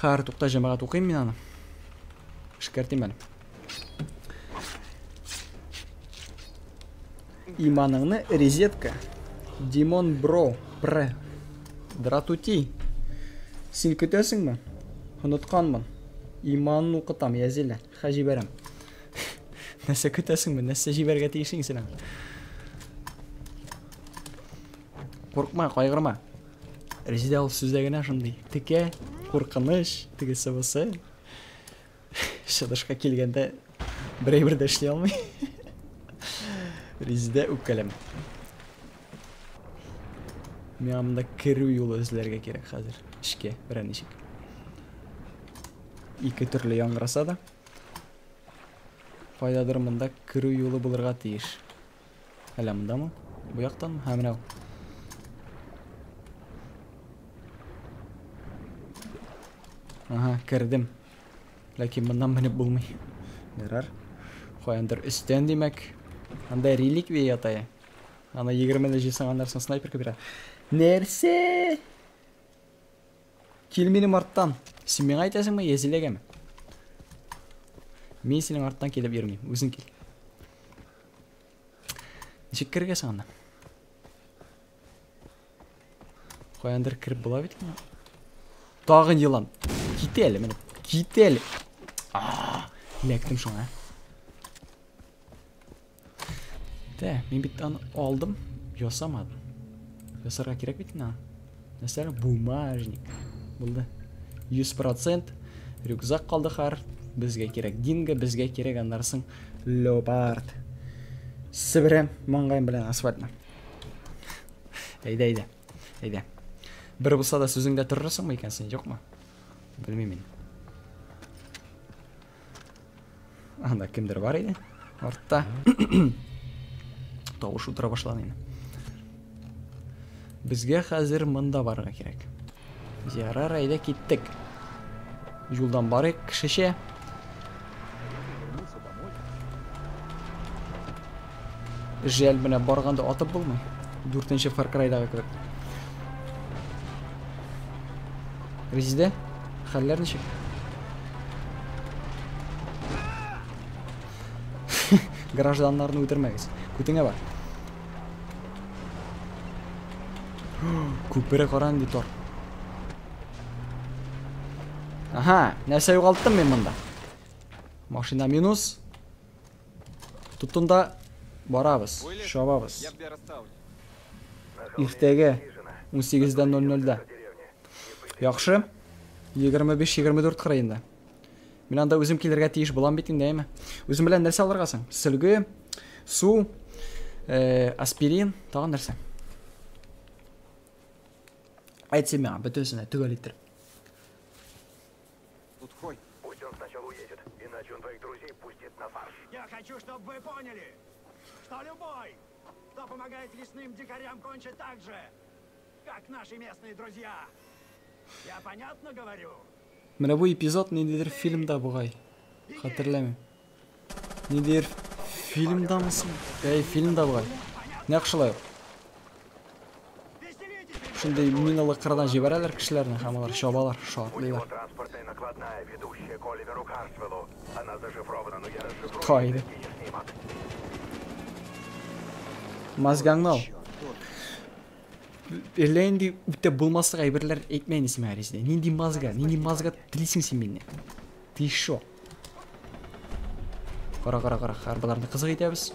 Хәер, тукта, җәмәгать, укыйм мин аны. Эшкәртим әле. Иманыңны резетка. Димон бро, пр. Дратути. Син көтәсеңме? Онытканмын. Иманын укытам, Язилә. Хә җибәрәм. Нәрсә көтәсеңме? Нәрсә җибәргә тиешсең син аңа? Куркма, кайгырма. Резидә ул сүздә генә шундый. Текә, куркыныч, тегесе бусы. Чыдышка килгәндә берәй бер дә эшли алмый. Резидә үпкәләмә. Миңа монда керү юлы эзләргә кирәк хәзер. Эчкә, берәр ничек. Ике төрле яңгыраса да. Кайдадыр монда керү юлы булырга тиеш. Әллә мондамы? Бу яктанмы? Һә, менә ул. Ага, кердем. Ләкин моннан менеп булмый. Ярар. Каяндыр өстән димәк. Анда реликвия ята. Аны 20-не җыйсаң, аннан соң снайперка бирә. Нәрсә? Кил минем арттан. Син миңа әйтәсеңме, Язиләгәме? Мин синең арттан килеп йөрмим, үзең кил. Ничек керергә соң анда? Каяндыр кереп була бит инде. Тагын елан. Кит әле, менә. Кит әле. Эләктем шуңа. Тә, мин бит аны алдым, ясамадым. Ясарга кирәк бит инде аны. Нәрсә? Бумажник. Булды. 100% рюкзак калды хәр. Безгә кирәк динго, безгә кирәк аннан соң леопард. Себерәм маңгаем белән асфальтны. Әйдә, әйдә. Әйдә. Бер булса да сүзеңдә торырсыңмы икән син, юкмы? Белмим мин. Анда кемдер бар иде. Артта. Тавыш утыра башлады инде. Безгә хәзер монда барырга кирәк. Ярар, әйдә киттек. Юлдан барыйк, кешечә. Жәл, менә барганда атып булмый. Дүртенче Far Cry'дагы кебек. Резидә, хәлләр ничек? Гражданнарны үтермәгез. Күтеңә бар. Күпере кара нинди тар. Ага, нәрсә югалттым мин монда? Машина минус. Тоттым да барабыз, чабабыз. Иртәгә 18:00-дә. Яхшы. 25-24 кырыенда. Мин анда үзем килергә тиеш булам бит инде, әйме? Үзем белән нәрсә алырга соң? Сөлге, су, аспирин, тагын нәрсә? Әйт син миңа, бөтенесен дә төгәл иттереп. Тут Хой. Пусть он сначала уедет, иначе он твоих друзей пустит на фарш. Я хочу, чтобы вы поняли, что любой, кто помогает лесным дикарям, кончит так же, как наши местные друзья. Я понятно говорю? Менә бу эпизод ниндидер фильмда бугай. Хәтерләмим. Ниндидер фильмдамы соң? Әй, фильмда бугай. Нәкъ шулай ук. Шундый миналы кырдан җибәрәләр кешеләрне һәм алар чабалар, шартлыйлар. Транспортная накладная, ведущая к Оливеру Карсвеллу. Она зашифрована, но я расшифрую. Кайда? Мозгаңны ал. Әллә инде үтә булмаслык әйберләр әйтмә инде син миңа, Резидә. Нинди мозга, нинди мозга телисең син миннән? Ты шо? Кара, кара, кара, харбаларны кызык итәбез.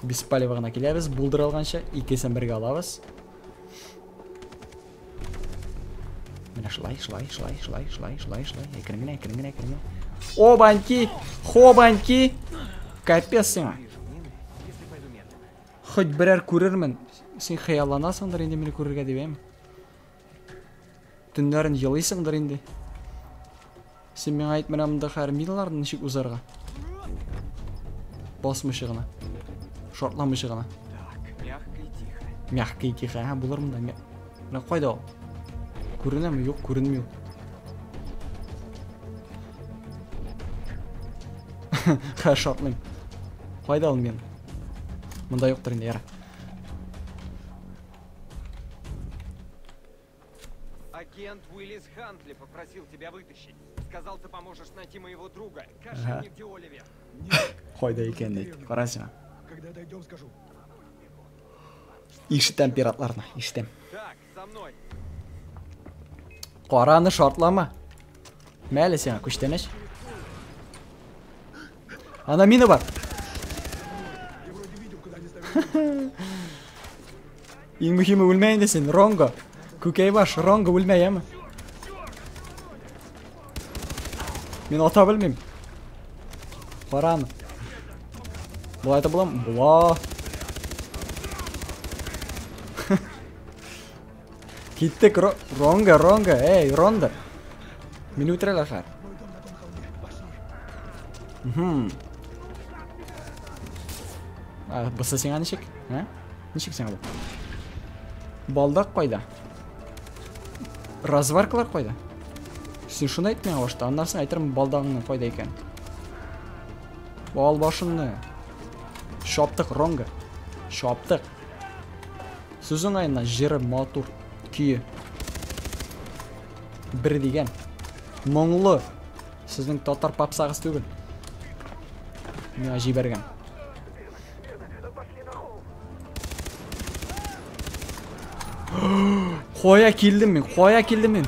Без палево гына киләбез, булдыра алганча, икесен бергә алабыз. Менә шулай, шулай, шулай, шулай, шулай, шулай, шулай. Әкрен генә, әкрен генә, әкрен генә. Обаньки! Хобаньки! Капец сиңа. Хоть берәр күрермен. Син хыялланасыңдыр инде мине күрергә дип, әйме? Төннәрен елыйсыңдыр инде. Син миңа әйт, менә монда хәзер миналарны ничек узарга? Басмыйча гына. Шартламыйча гына. Так, мягко и тихо. Мягко и тихо, ә, булыр монда. Менә кайда ул? Күренәме? Юк, күренми ул. Хә, шартлыйм. Кайда ул мин? Монда юктыр инде, яра. Агент Уиллис Хантли попросил тебя вытащить. Сказал, ты поможешь найти моего друга. Скажи Ага. мне, где Оливер. Кайда икән әйт. Кара сиңа. Когда дойдем, скажу. Ишетәм пиратларны, ишетәм. Так, за мной. Караны шартлама. Мәле сиңа, күчтәнәч. Ана мина бар. Иң мөһиме үлмә инде син, Ронго. Күкәй баш, Ронго үлмә, яме? Мин ата белмим. Кара аны. Болай да буламы? Була. Киттек, Ронго, Ронго, эй, Ронда. Мине үтерәләр хәзер. А, бусы сиңа ничек? Ә? Ничек сиңа бу? Балдак кайда? Разваркалар кайда? Син шуны әйт миңа башта, аннан соң әйтермен балдагыңның кайда икәнен. Ал башыңны. Чаптык, Ронго. Чаптык. Сүз уңаеннан җыры матур, көе. Бер дигән. Моңлы. Сезнең татар попсагыз түгел. Миңа җибәргән. Кая килдем мин? Кая килдем мин?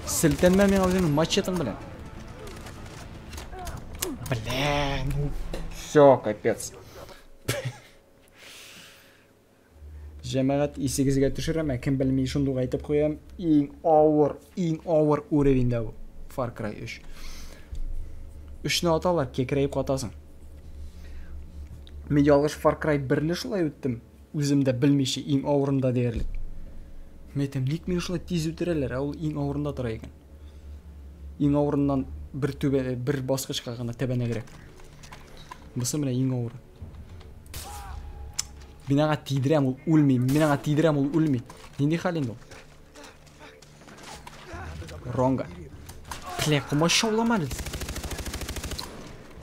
Селтәнмә миңа үзеңнең мачетың белән. Бля, ну всё, капец. Җәмәгать, исегезгә төшерәм, ә кем белми, шундук әйтеп куям. Иң авыр, иң авыр уровеньдә бу. Far Cry 3. 3-не аталар, кекрәеп катасың. Мин ялгыш Far Cry 1-не шулай үттем. Үзем дә белмичә, иң авырында диярлек. Мин әйтәм, ник мине шулай тиз үтерәләр, ә ул иң авырында тора икән. Иң авырыннан бер түбә, бер баскычка гына тәбәнәгрәк. Бусы менә иң авыры. Мин аңа тидерәм, ул үлми. Мин аңа тидерәм, ул үлми. Нинди хәл инде ул? Ронга. Бля, комачаулама әле.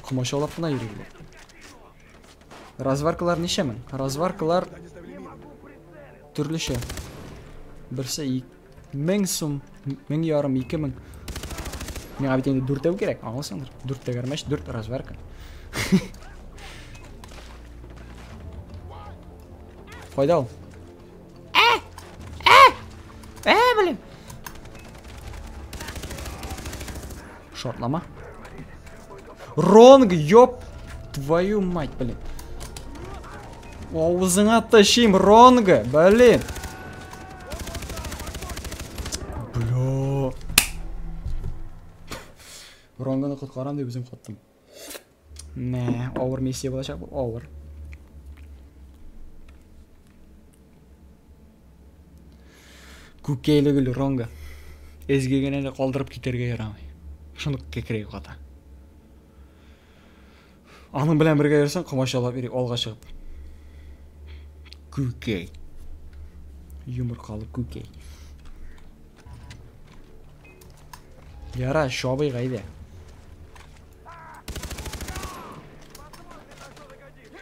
Комачаулап кына йөри бу. Разваркалар ничә мең? Разваркалар төрлечә. Берсе 1000 сум, 1500, 2000. Миңа бит инде дүртәү кирәк, аңласаңдыр. Дүрт тәгәрмәч, дүрт разварка. Кайда ул? Ә! Ә! Ә, блин. Шартлама. Ронг, ёп твою мать, блин. Авызыңа тышыйм, Ронга, блин. Бля. Ронганы коткарам дип үзем каттым. Мә, авыр миссия булачак бу, авыр. Күкәйле гөл Ронга. Эзгә генә дә калдырып китәргә ярамый. Шундук кәкрәеп ката. Аның белән бергә йөрсәң, комачаулап йөри, алга чыгып. Күкәй. Йомыркалы күкәй. Яра, чабыйк әйдә.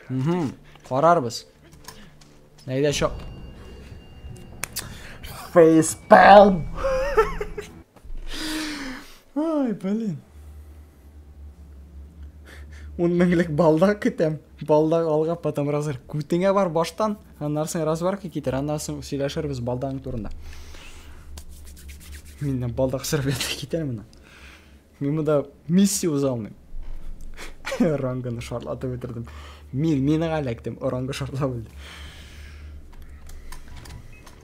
Угу, карарбыз. Әйдә, чап. Фейспалм. Ай, блин. Ун меңлек балдак көтәм. Балдак алга, потом разыр. Күтеңә бар баштан, аннан соң разварка китер, аннан соң сөйләшербез балдагың турында. Миннән балдак сорап ятып китәр моннан. Мин монда миссия уза алмыйм. Ранганы шартлатып бетердем. Мин минага эләктем, рангы шартлап үлде.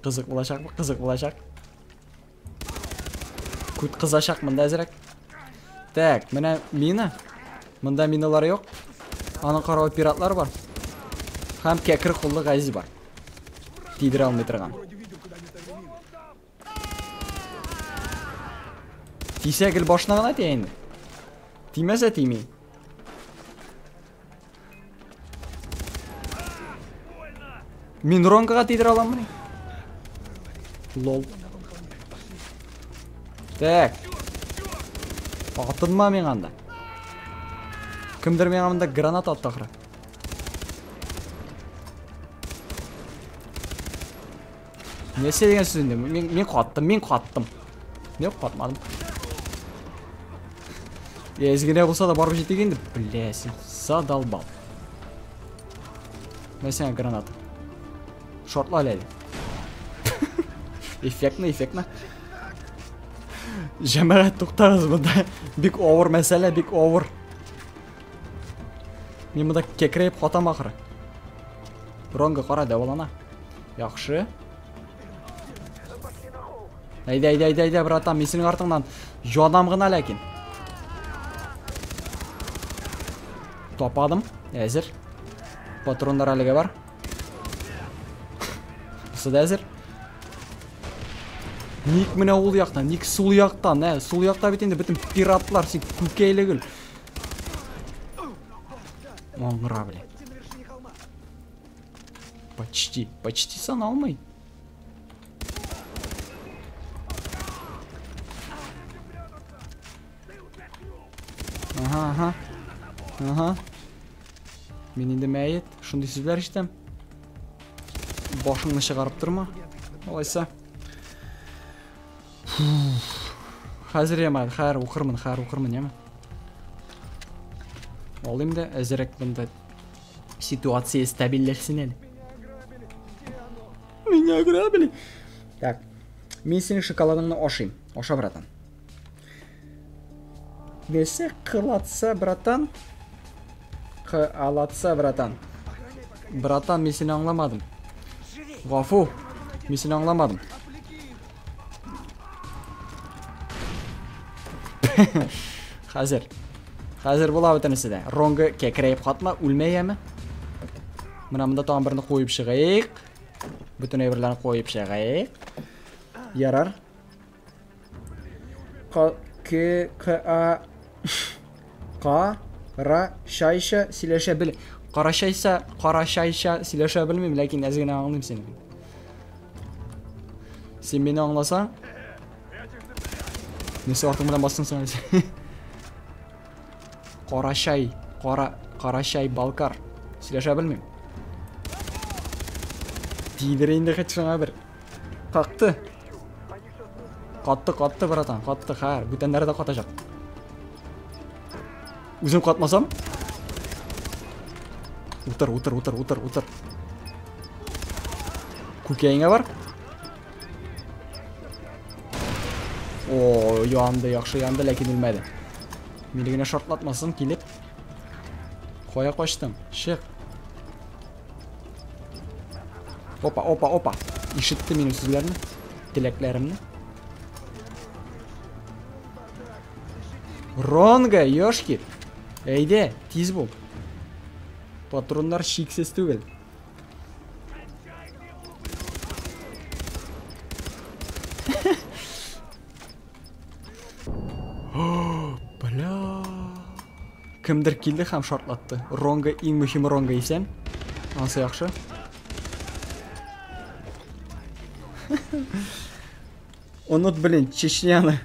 Кызык булачакмы? Кызык булачак. Күт кызачак монда әзрәк. Так, менә мина. Монда миналар юк. Аның каравы пиратлар бар. Һәм кәкре куллы Газиз бар. Тидерә алмый торган. Тисә гел башына гына тия инде. Тимәсә тими. Мин Ронгага тидерә аламмыни? Лол. Так. Атынма миңа анда. Кемдер миңа монда граната атты ахры. Нәрсә дигән сүз инде? Мин каттым, мин каттым. Юк, катмадым. Әз генә булса да барып җитик инде. Бля, син задолбал. Менә сиңа граната. Шартла әле. Эффектно, эффектно. Җәмәгать, туктагыз монда. Бик авыр мәсьәлә, бик авыр. Мин монда кәкрәеп катам ахры. Ронга кара дәвалана. Яхшы. Әйдә, әйдә, әйдә, әйдә, братан, мин синең артыңнан янам гына ләкин. Тападым, әзер. Патроннар әлегә бар. Бусы да әзер. Ник менә ул яктан, ник сул яктан, ә? Сул якта бит инде бөтен пиратлар, син күкәйле гөл. Аңра, блин. Почти, почти саналмый. Ага, ага. Ага. Мин инде мәет, шундый сүзләр ишетәм. Башыңны чыгарып торма. Алайса. Хәзер яме, хәер укырмын, хәер укырмын, яме. Алыйм да, әзерәк монда ситуация стабильләшсен әле. Меня ограбили. Так. Мин синең шоколадыңны ашыйм. Аша, братан. Нәрсә кылатса, братан? Кылатса, братан. Братан, мин сине аңламадым. Гафу, мин сине аңламадым. Хәзер. Хәзер була бөтенесе дә. Ронгы кәкрәеп катма, үлмә яме. Менә монда тагын берне куеп чыгыйк. Бөтен әйберләрне куеп чыгыйк. Ярар. К, К, А, Карачайча сөйләшә бел. Карачайса, карачайча сөйләшә белмим, ләкин әз генә аңлыйм сине. Син мине аңласаң, нәрсә артың белән бастың соң әле? Карачай, кара, карачай, балкар. Сөйләшә белмим. Тидер инде хәт шуңа бер. Какты. Катты, катты, братан, катты, хәер. Бүтәннәре дә катачак. Үзем катмасам? Утыр, утыр, утыр, утыр, утыр. Күкәеңә бар. О, янды, яхшы янды, ләкин үлмәде. Мине генә шартлатмасын килеп. Кая качтың? Чык. Опа, опа, опа. Ишетте минем сүзләрне, теләкләремне. Ронга, ёшки. Әйдә, тиз бул. Патроннар чиксез түгел. Бля. Кемдер килде һәм шартлатты. Ронга иң мөһиме Ронга исән. Ансы яхшы. Онут, блин, Чечняны.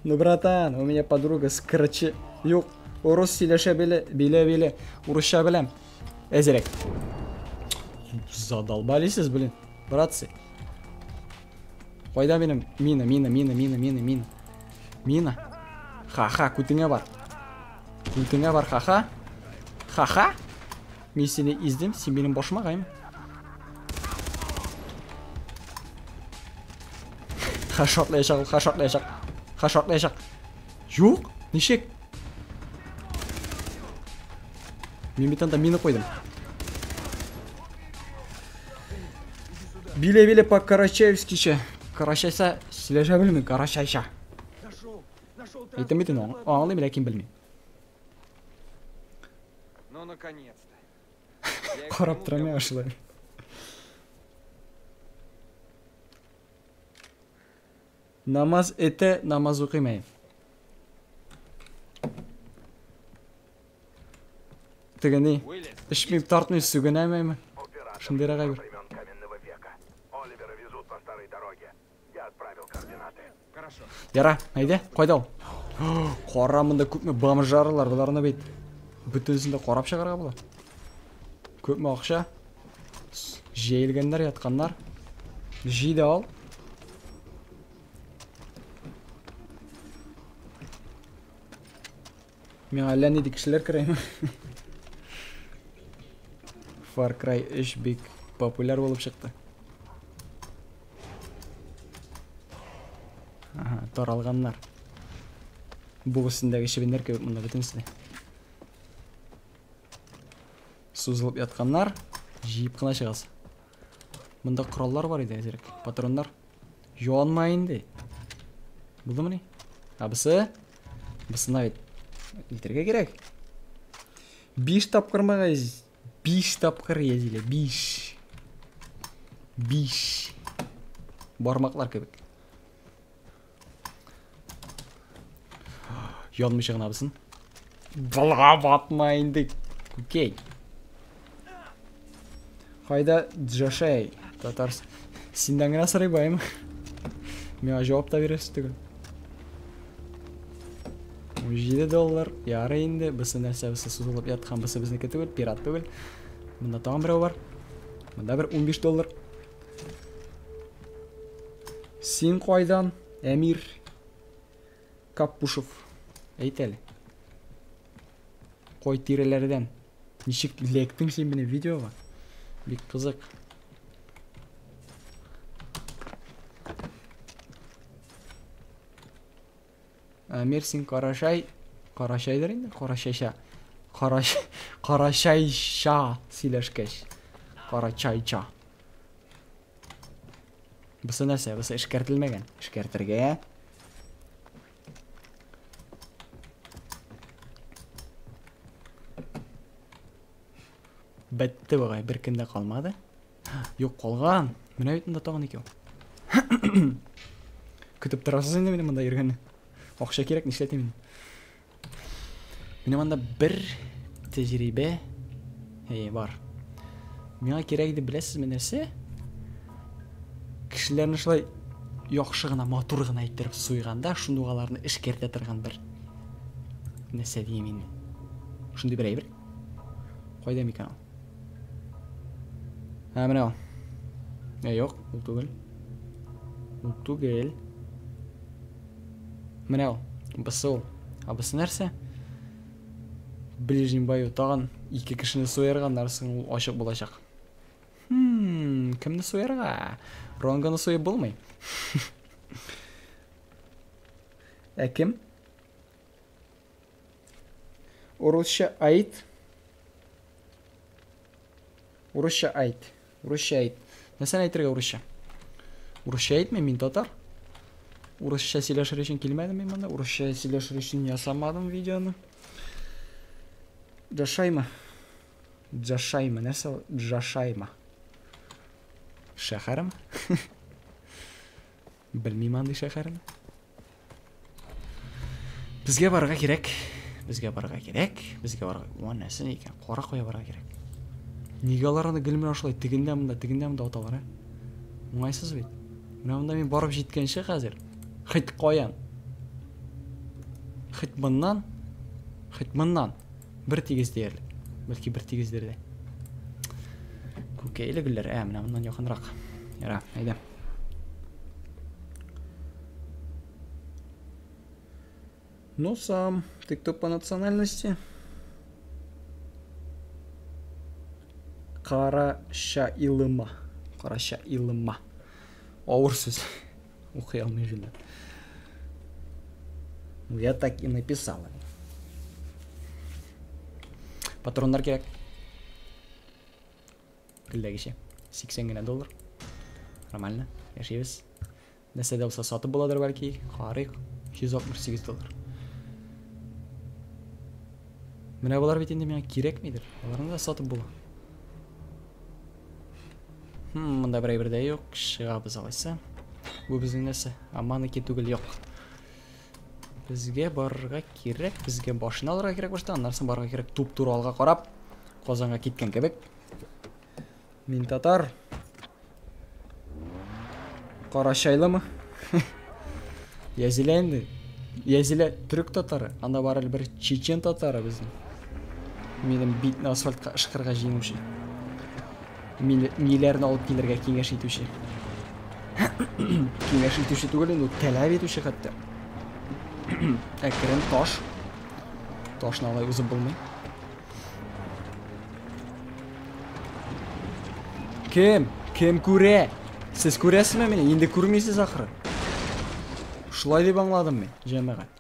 Ну, братан, у меня подруга с короче. Юк, урыс сөйләшә белә, белә, белә. Урысча беләм. Әзерәк. Задолбались, блин, братцы. Кайда минем мина, мина, мина, мина, мина, мина. Мина. Ха-ха, күтеңә бар. Күтеңә бар, ха-ха. Ха-ха. Мин сине издем, син минем башыма кайма. Ха шартлаячак, ха шартлаячак. Ха шартлаячак. Юк, ничек? Мин бит анда мина куйдым. Биле-биле по-карачаевскиче. Карачайса сөйләшә белмим, карачайча. Әйтәм бит инде, аңлыйм, ләкин белмим. Ну, наконец-то. Карап торам миңа шулай. Намаз эте, намаз укыйм әй. Теге ни, эчмим, тартмыйм, сүгенәм әйме. Шундыйрак әйбер. Яра, әйдә, кайда ул? Кара, монда күпме бомжарлар, боларны бит бөтенесен дә карап чыгарга була. Күпме акча? Җәелгәннәр, ятканнар. Җый да ал. Миңа әллә нинди кешеләр керә. Far Cry 3 бик популяр булып чыкты. Ага, таралганнар. Буг өстендәге чебеннәр кебек монда бөтенесе дә. Сузылып ятканнар, җыеп кына чыгасы. Монда кораллар бар иде әзерәк, патроннар. Янма инде. Булдымыни? Абысы? Бысына бит илтергә кирәк. 5 тапкыр магаз, 5 тапкыр язилә, 5. 5. Бармаклар кебек. Янмыйча гына абысын. Балга батма инде. Күкәй. Кайда Джошей? Татар. Синнән генә сорый баем. Миңа җавап та бирәсе түгел. 17 доллар. Ярый инде. Бусы нәрсә, бусы сузылып яткан, бусы безнеке түгел, пират түгел. Монда тагын берәү бар. Монда бер 15 доллар. Син кайдан, Әмир Каппушев? Әйт әле. Кой тирәләрдән? Ничек эләктең син минем видеога? Бик кызык. Әмир, син Карашай, Карашайдыр инде, Карашайча. Караш, Карашайча сөйләшкәч. Карачайча. Бусы нәрсә? Бусы эшкәртелмәгән. Эшкәртергә. Бетте бугай, бер кем дә калмады. Юк, калган. Менә бит монда тагын икәү. Көтеп торасыз инде мине монда йөргәнне. Акча кирәк, нишләтим инде. Минем анда бер тәҗрибә бар. Миңа кирәк иде, беләсезме нәрсә? Кешеләрне шулай яхшы гына, матур гына иттереп суйганда, шундук аларны эшкәртә торган бер нәрсә дим инде. Шундый бер әйбер. Кайда микән ул? Ә, менә ул. Ә, юк, ул түгел. Ул түгел. Менә ул. Бусы ул. Ә бусы нәрсә? Ближний бою тагын ике кешене суярга, аннары соң ул ачык булачак. Хм, кемне суярга? Ронганы суеп булмый. Ә кем? Урысча айт. Урысча айт. Урысча айт. Нәрсәне әйтергә урысча? Урысча әйтмим, мин татар. Урысча сөйләшер өчен килмәдем мин монда. Урысча сөйләшер өчен ясамадым видеоны. Джашайма. Джашайма. Нәрсә ул? Джашайма. Шәһәрме? Белмим андый шәһәрне. Безгә барырга кирәк. Безгә барырга кирәк. Безгә барырга. О, нәрсә икән? Кара кая барырга кирәк. Нигә алар аны гел менә шулай тегендә монда, тегендә монда аталар, ә? Уңайсыз бит. Менә монда мин барып җиткәнче хәзер. Хит каян? Хит моннан, хит моннан. Бер тигез диярлек. Бәлки бер тигездер дә. Күкәйле гөлләр. Ә, менә моннан якынрак. Яра, әйдә. Ну сам, ты кто по национальности? Карашаилыма. Карашаилыма. Авыр сүз. Укый алмыйм җүнләп. Ну, я так и написала. Патроннар кирәк. Гелдәгечә. 80 генә доллар. Нормально. Яшибез. Нәрсә дә булса сатып буладыр бәлки. Карыйк. 168 доллар. Менә болар бит инде миңа кирәкмидер. Аларны да сатып була. Хм, монда бер әйбер дә юк. Чыгабыз алайса. Бу безнең нәрсә? Аманики түгел, юк. Безгә барырга кирәк, безгә башын алырга кирәк башта, аннан соң барырга кирәк туп-туры алга карап, Казанга киткән кебек. Мин татар. Карачайлымы? Язилә инде. Язилә төрек татары. Анда бар әле бер чечен татары безнең. Минем битне асфальтка ышкырга җиңүче. Миләрне алып килергә киңәш итүче. Киңәш итүче түгел инде, таләп итүче хәтта. Әкрен таш. Ташны алай узып булмый. Кем? Кем күрә? Сез күрәсезме мине? Инде күрмисез ахры. Шулай дип аңладым мин, җәмәгать.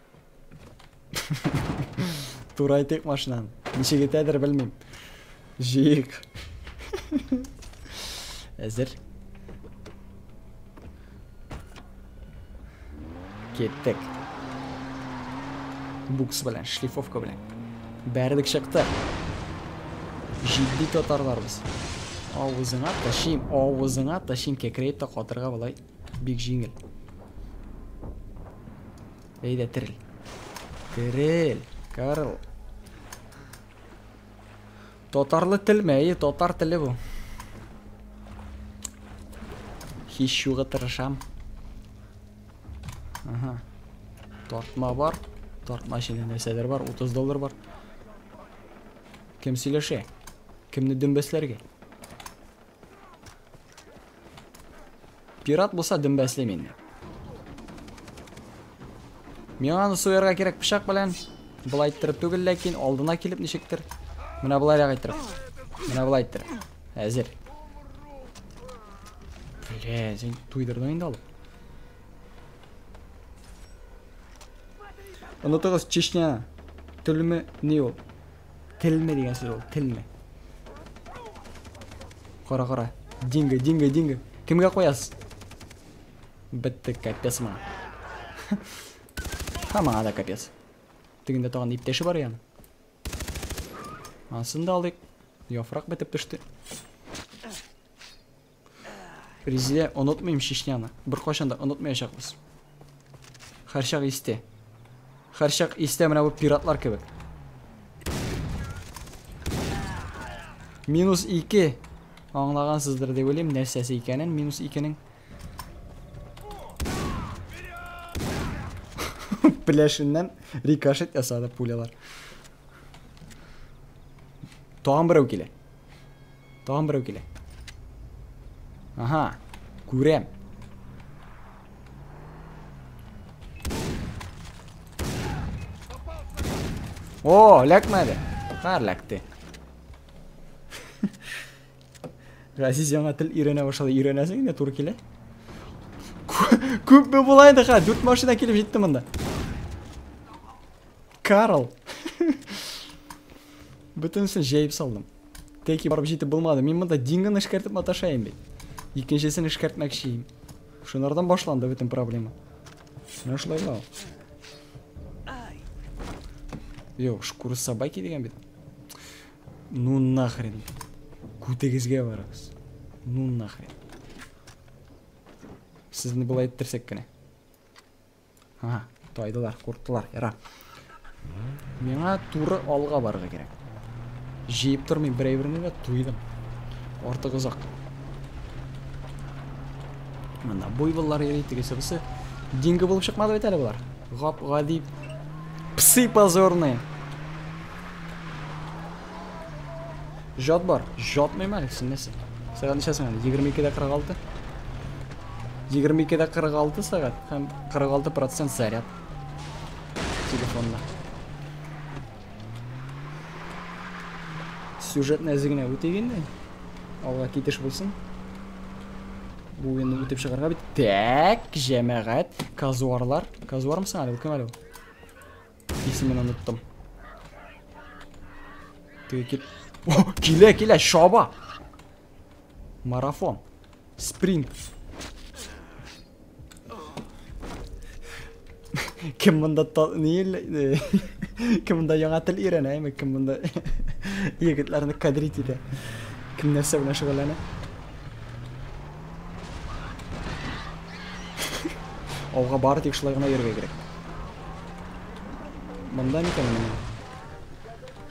Турайтыйк машинаны. Ничек итәдер белмим. Җыйыйк. Әзер. Киттек. Букс белән, шлифовка белән. Бәрдек чыкты. Җитди татарлар без. Авызыңа ташыйм, авызыңа ташыйм, кәкрәеп тә катырга болай бик җиңел. Әйдә, терел. Терел, Карл. Татарлы телме? Әйе, татар теле бу. Һич югы тырышам. Ага. Тартма бар. Тартма эчендә нәрсәләр бар? 30 доллар бар. Кем сөйләшә? Кемне дөмбәсләргә? Пират булса дөмбәслим инде. Миңа аны суярга кирәк пычак белән. Болай иттереп түгел, ләкин алдына килеп ничектер. Менә болайрак иттереп. Менә болай иттереп. Әзер. Бля, син туйдырдың инде алып. Онытыгыз Чечня. Телме ни ул? Телме дигән сүз ул, телме. Кара, кара. Динго, динго, динго. Кемгә куясыз? Бетте, капец моңа. Ха, моңа да капец. Тегендә тагын иптәше бар яны. Анысын да алыйк. Яфрак бетеп төште. Резидә, онытмыйм Чечняны. Беркайчан да онытмаячакбыз. Һәрчак истә. Һәрчак истә менә бу пиратлар кебек. Минус 2. Аңлагансыздыр дип уйлыйм, нәрсәсе икәнен, минус 2-нең. Пеләшеннән рикошет ясады пулялар. Тагын берәү килә. Тагын берәү килә. Ага, күрәм. О, эләкмәде. Ха, эләкте. Газиз яңа тел өйрәнә башлады. Өйрәнәсең инде, туры килә. Күпме була инде, ха, 4 машина килеп җитте монда. Карл. Бөтенесен җәеп салдым. Тәки барып җитеп булмады. Мин монда Дингоны эшкәртеп маташаем бит. Икенчесен эшкәртмәкче. Шунардан башланды бөтен проблема. Менә шулай була. Юк, шкура собаки дигән бит. Ну нахрен. Күтегезгә барыгыз. Ну нахрен. Сезне болай иттерсәк кенә. Ага, тайдылар, курктылар, яра. Миңа туры алга барырга кирәк. Җыеп тормыйм, бер әйберне дә туйдым. Артык озак. Монда буйволлар йөри, тегесе бусы. Динго булып чыкмады бит әле болар. Гап-гади псы позорные. Жат бар. Жатмыйм әле, син нәрсә? Сәгать ничә соң әле? 22:46. 22:46 сәгать һәм 46% заряд телефонда. Сюжетны әзе генә үтик инде. Алга китеш булсын. Бу уенны үтеп чыгарга бит. Так, җәмәгать, казуарлар. Казуармы соң әле? Ул кем әле ул? Исемен оныттым. Теге кил. О, килә, килә, чаба. Марафон. Спринт. Кем монда ни кем монда яңа тел өйрәнә, әйме, кем монда егетләрне кадрить итә. Кем нәрсә белән шөгыльләнә? Ауга бары тик шулай гына йөрергә кирәк. Монда микән менә?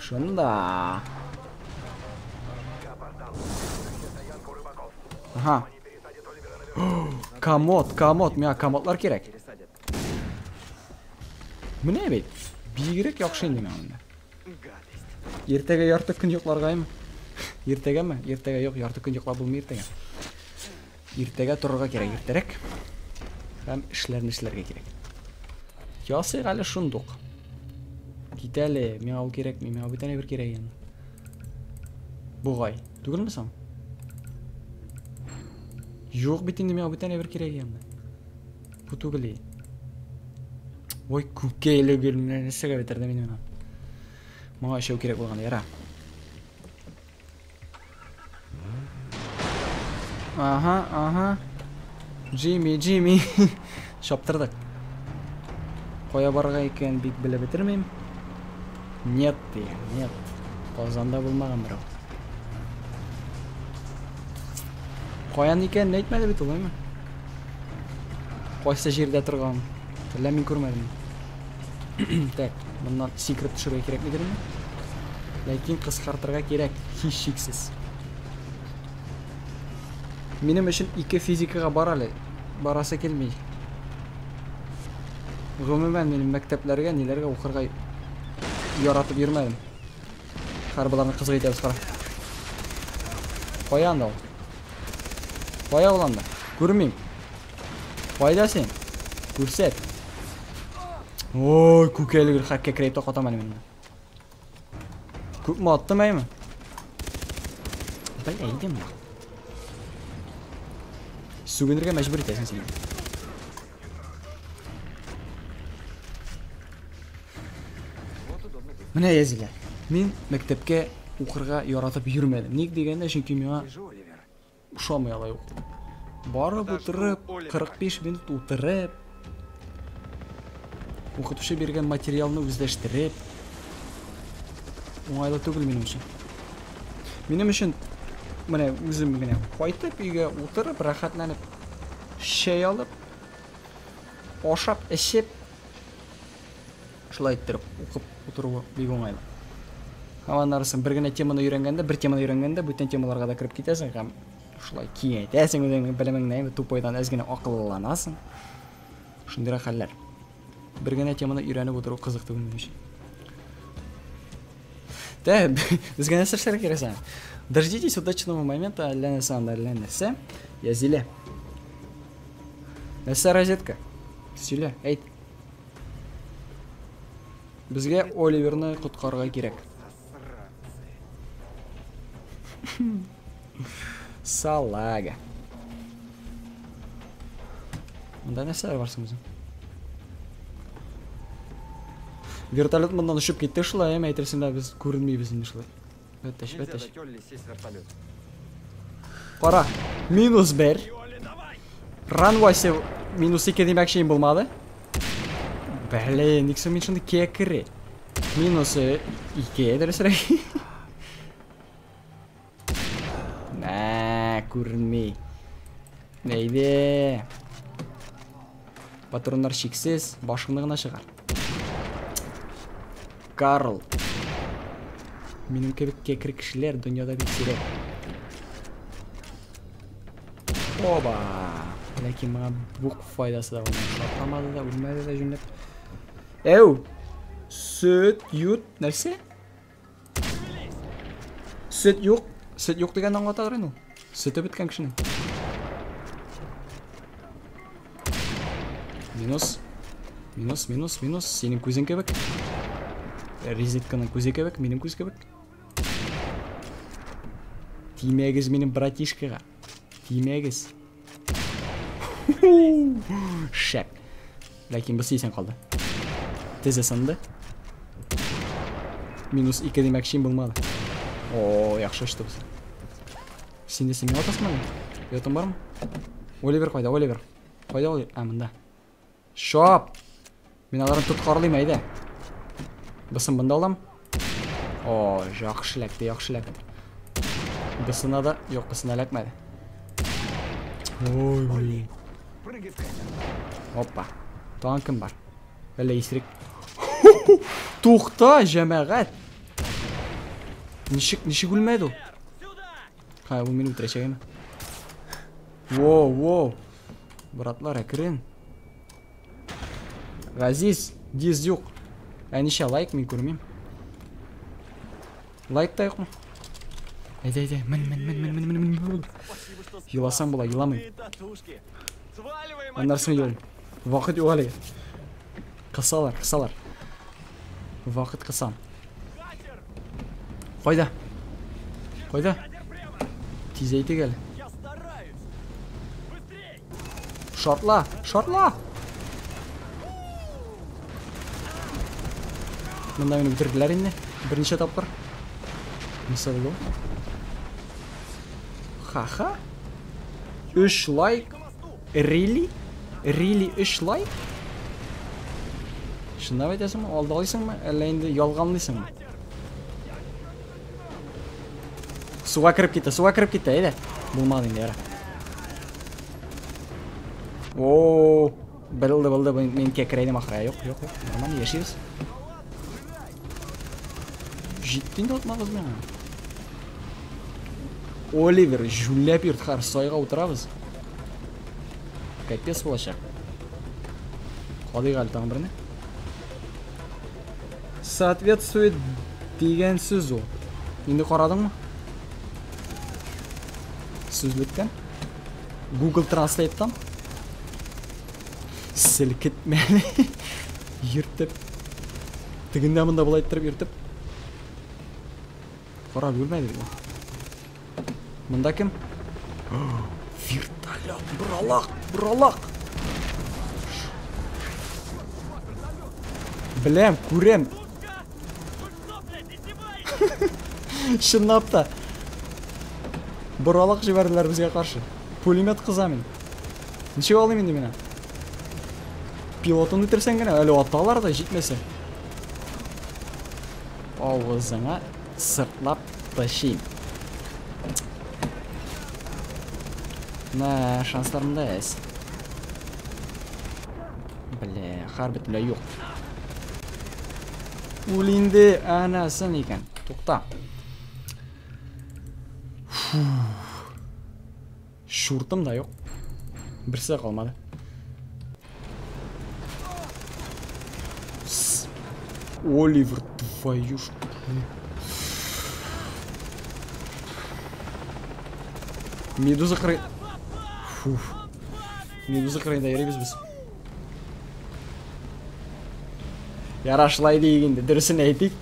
Шунда. Ага. Комод, комод, миңа комодлар кирәк. Менә бит. Бигрәк яхшы инде миңа монда. Иртәгә ярты көн йокларгаймы? Иртәгәме? Иртәгә юк, ярты көн йоклап булмый иртәгә. Иртәгә торырга кирәк, иртәрәк. Һәм эшләрне эшләргә кирәк. Ясыйк әле шундук. Кит әле, миңа ул кирәкми, миңа бүтән әйбер кирәк инде. Бугай, түгелме соң? Юк бит инде, миңа бүтән әйбер кирәк инде. Бу түгел. Ой, күккә эләгел, менә нәрсәгә бетерде мине моны. Моңа өчәү кирәк булган, яра. Ага, ага. Джимми, Джимми. Чаптырдык. Кая барырга икән бик белеп бетермим. Нет, дигән, нет. Казанда булмаган берәү. Каян икәнен әйтмәде бит ул, әйме? Кайсы җирдә торган? Әллә мин күрмәдем. Так, моннан сикереп төшергә кирәкмидер инде. Ләкин кыскартырга кирәк, һичшиксез. Минем өчен ике физикага бар әле. Барасы килми. Гомумән, минем мәктәпләргә, ниләргә укырга яратып йөрмәдем. Хәр боларны кызык итәбез, кара. Кая анда ул? Кая ул анда? Күрмим. Кайда син? Күрсәт. Ой, күкәйле гел хәккә керәйт тә катам әле мин. Күпме аттым әйме? Бәй, әйдем. Сүгенергә мәҗбүр итәсең син. Менә язилә. Мин мәктәпкә укырга яратып йөрмәдем. Ник дигәндә, чөнки миңа ошамый алай уку. Барып утырып, 45 минут утырып, укытучы биргән материалны үзләштереп, уңайлы түгел минем өчен. Минем өчен менә үзем генә кайтып өйгә утырып, рәхәтләнеп чәй алып, ашап, эчеп, шулай иттереп укып утыруы бик уңайлы. Һәм аннары соң бер генә теманы өйрәнгәндә, бер теманы өйрәнгәндә, бүтән темаларга да кереп китәсең һәм шулай киңәйтәсең үзеңнең белемеңне, әйме, тупойдан әз генә акыллыланасың. Шундыйрак хәлләр. Бер генә теманы өйрәнеп утыру кызык түгел минем өчен. Дә, безгә нәрсә эшләргә кирәк соң? Дождитесь удачного момента, әллә нәрсә анда, әллә нәрсә. Язилә. Нәрсә розетка? Сөйлә, әйт. Безгә Оливерны коткарырга кирәк. Салага. Монда нәрсәләр бар соң үзең? Вертолет моннан очып китте шулай, әмма әйтерсең дә без күренмибез инде шулай. Бәтәч, бәтәч. Кара, минус 1. Ран Вася минус 2 димәкче булмады. Блин, ник соң мин шундый кекре? Минус 2, дөресрәк. Мә, күренми. Әйдә. Патроннар чиксез, башыңны гына чыгар. Карл. Минем кебек кекре кешеләр дөньяда бик сирәк. Оба! Ләкин моңа бук файдасы да булмады. Шартламады да, үлмәде дә җүнләп. Әү! Сөт, ют, нәрсә? Сөт юк. Сөт юк дигәнне аңлатадыр инде ул. Сөте беткән кешенең. Минус. Минус, минус, минус. Синең күзең кебек. Резетканың күзе кебек, минем күз кебек. Тимәгез минем братишкага. Тимәгез. Шәп. Ләкин бу исән калды. Тезе сынды. Минус 2 димәкче булмады. О, яхшы очты без. Син дә син миңа атасыңмы әллә? Оятың бармы? Оливер кайда? Оливер. Кайда Оливер? А, монда. Шоп! Мин аларны тоткарлыйм, әйдә. Бысын монда алам. О, яхшы эләкте, яхшы эләкте. Бысына да, юк, бысына эләкмәде. Ой, блин. Опа. Тагын кем бар? Әллә исерек. Тукта, җәмәгать. Ничек, ничек үлмәде ул? Ха, ул мине үтерәчәк әмма. Воу, воу. Братлар, әкрен. Газиз, диз юк. Ә ничә лайк мин күрмим. Лайк та юкмы? Әйдә, әйдә, мен, мен, мен, мен, мен, мен, мен. Еласам була, еламыйм. Аннары соң елыйм. Вакыт юк әлегә. Кысалар, кысалар. Вакыт кысан. Кайда? Кайда? Тиз әйтик әле. Шартла, шартла! Монда мине үтерделәр инде. Берничә тапкыр. Нәрсә булды? Ха-ха. 3 лайк. Really? Really 3 лайк? Чынлап әйтәсеңме? Алдалыйсыңмы? Әллә инде ялганлыйсыңмы? Суга кереп китте, суга кереп китте, әйдә. Булмады инде, яра. О, булды, булды, мин кәкрәйдем ахры. Юк, юк, юк. Нормально яшибез. Җитте инде атмагыз миңа. Оливер, җүнләп йөрт, хәр, сайга утырабыз. Капец булачак. Кадыйк әле тагын берне. Соответствует дигән сүз ул. Инде карадыңмы? Сүзлектән? Google Translate'тан? Селкетмәле. Йөртеп. Тегендә монда болай иттереп йөртеп. Кара, үлмәде бит ул. Монда кем? Вертолет, боралак, боралак. Беләм, күрәм. Чынлап та. Боралак җибәрделәр безгә каршы. Пулемет кыза мин. Ничек алыйм инде мин? Пилотын үтерсәң генә, әле аталар да җитмәсә. Авызыңа сыртлап ташыйм. На, шанслар монда әз. Бля, хар бөтенләй юк. Ул инде анасын икән. Тукта. Фу. Чуртым да юк. Берсе дә калмады. Оливер, твою ж... Медуза кырый... Фуф. Медуза кырыенда йөрибез без. Яра, шулай диик инде, дөресен әйтик.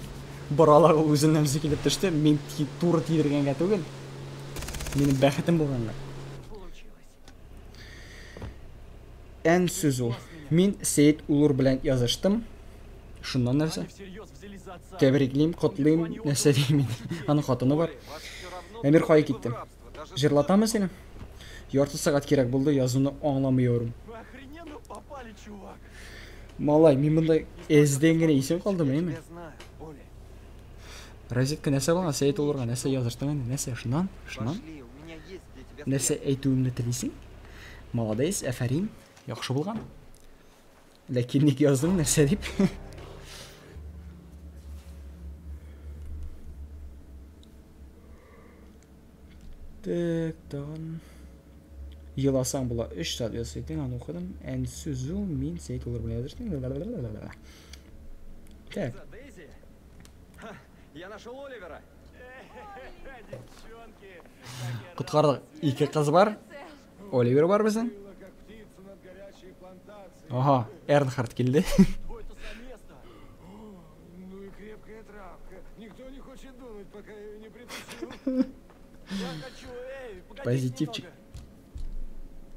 Боралак ул үзеннән үзе килеп төште. Мин туры тидергәнгә түгел. Минем бәхетем булганга. Ән сүз ул. Мин Сәет Улур белән языштым. Шуннан нәрсә? Тәбриклим, котлыйм, нәрсә дим инде. Аның хатыны бар. Әмир кая китте? Җырлатамы сине? Ярты сәгать кирәк булды, язуны аңламыyorum. Малай, мин монда эздән генә исән калдым, әйме? Розетка нәрсә булган? Сәет Улурга нәрсә языштың инде? Нәрсә? Шуннан? Шуннан? Нәрсә әйтүемне телисең? Молодец, әфәрин. Яхшы булган. Ләкин ник яздың, нәрсә дип? Так, тагын. Еласаң була 3 сәгать язып әйтең, аны укыдым. Ән сүзу мин Сәет Улур белән языштым. Так. Я нашел Оливера. Коткардык. Ике кыз бар. Оливер бар безнең. Ага, Эрнхард килде. Ну и крепкая травка. Никто не хочет дунуть, пока я ее не притащу. Я хочу, эй, погоди Позитивчик. немного.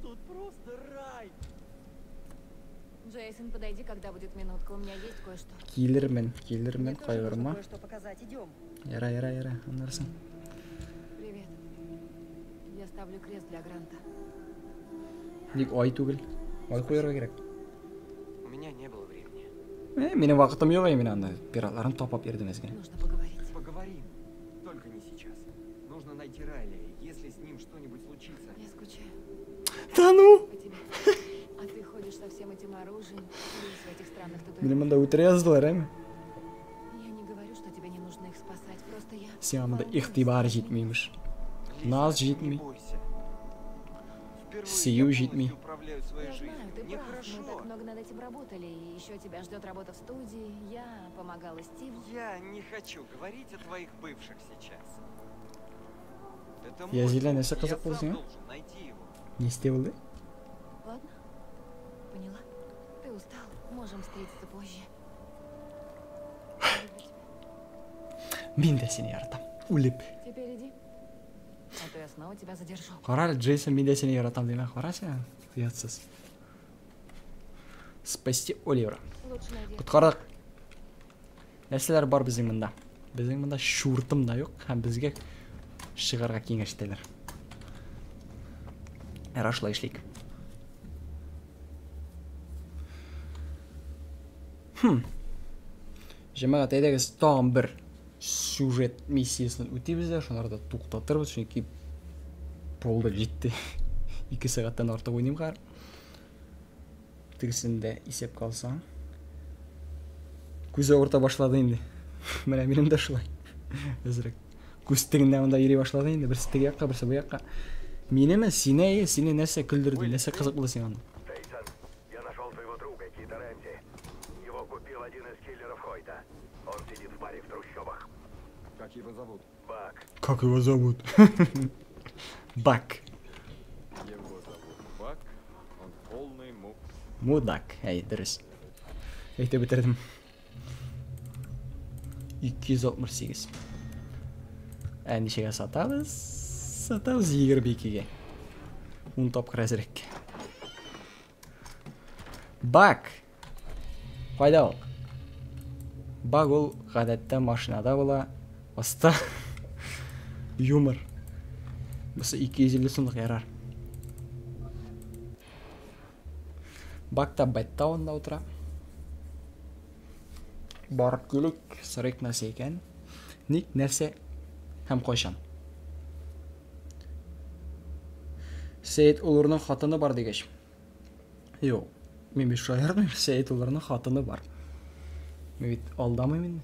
Тут просто рай. Джейсон, подойди, когда будет минутка. У меня есть кое-что. Килермен, килермен, Мне тоже нужно кайгырма. кое-что показать. Идем. Яра, яра, яра, аннарсын. Привет. Я ставлю крест для Гранта. Ник ай түгел. Ай куярга кирәк. У меня не было времени. Минем вакытым юк, мин анда пиратларын тапап йөрдем әзгә. Нужно поговорить. Поговорим. Только не сейчас. Нужно найти Райли. Если с ним что-нибудь случится. Я скучаю Да ну! по тебе. А ты ходишь со всем этим оружием и в этих странных Мине татуировках. монда үтерә яздылар, әйме? Я не говорю, что тебе не нужно их спасать. Просто я... Сиңа монда волнуюсь игътибар за җитми меня. имеш. Лиза, Наз не җитми. бойся. Впервые Сию я җитми. полностью управляю своей Я жизнью. знаю, ты Мне прав. Мы хорошо. так много над этим работали. И еще тебя ждет работа в студии. Я помогала Стиву. Я не хочу говорить о твоих бывших сейчас. Это Я мой зелёный, друг, если и я казак сам ползём. должен найти его. Ни истә булды? Ладно? Поняла? Ты устал. Можем встретиться позже. Я люблю тебя. Мин дә сине яратам. Үлеп. Теперь иди. А то я снова тебя задержу. Кара әле, Джейсон, мин дә сине яратам димә. Кара син, оятсыз. Спасти Оливера. Лучше найди. Коткардык. Нәрсәләр бар безнең монда? Безнең монда чуртым да юк һәм безгә чыгарга киңәш итәләр. Әра шулай эшлик. Хм. Җәмәгать, әйдәгез тагын бер сюжет миссиясен үтибез дә, шуларда туктатырбыз, чөнки булды, җитте. 2 сәгатьтән артык уйныйм хәзер. Тегесен дә исәпкә алсаң. Күз авырта башлады инде. Менә минем дә шулай. Әзрәк. Күз тегендә монда йөри башлады инде. Берсе теге якка, берсе бу якка. Минеме, сине, әйе, сине нәрсә көлдерде, нәрсә кызык булды сиңа анда? Джейсон, я нашел твоего друга Кита Рэмзи. Его купил один из киллеров Хойта. Он сидит в баре в трущобах. Как его зовут? Бак. Как его зовут? Бак. Его зовут Бак. Он полный му. Мудак. Әй, дөрес. Әйтеп бетердем. 268. Ә ничәгә сатабыз? Сатабыз 22-гә. 10 тапкыр әзрәк. Бак. Кайда ул? Бак ул гадәттә машинада була. Аста юмор. Бусы 250 сумлык ярар. Бак та Бэттаунда утыра. Барып килик, сорыйк нәрсә икән. Ник, нәрсә һәм кайчан. Сәет Улурның хатыны бар дигәч. Юк, мин бит шаярмыйм, Сәет Улурның хатыны бар. Мин бит алдамыйм инде.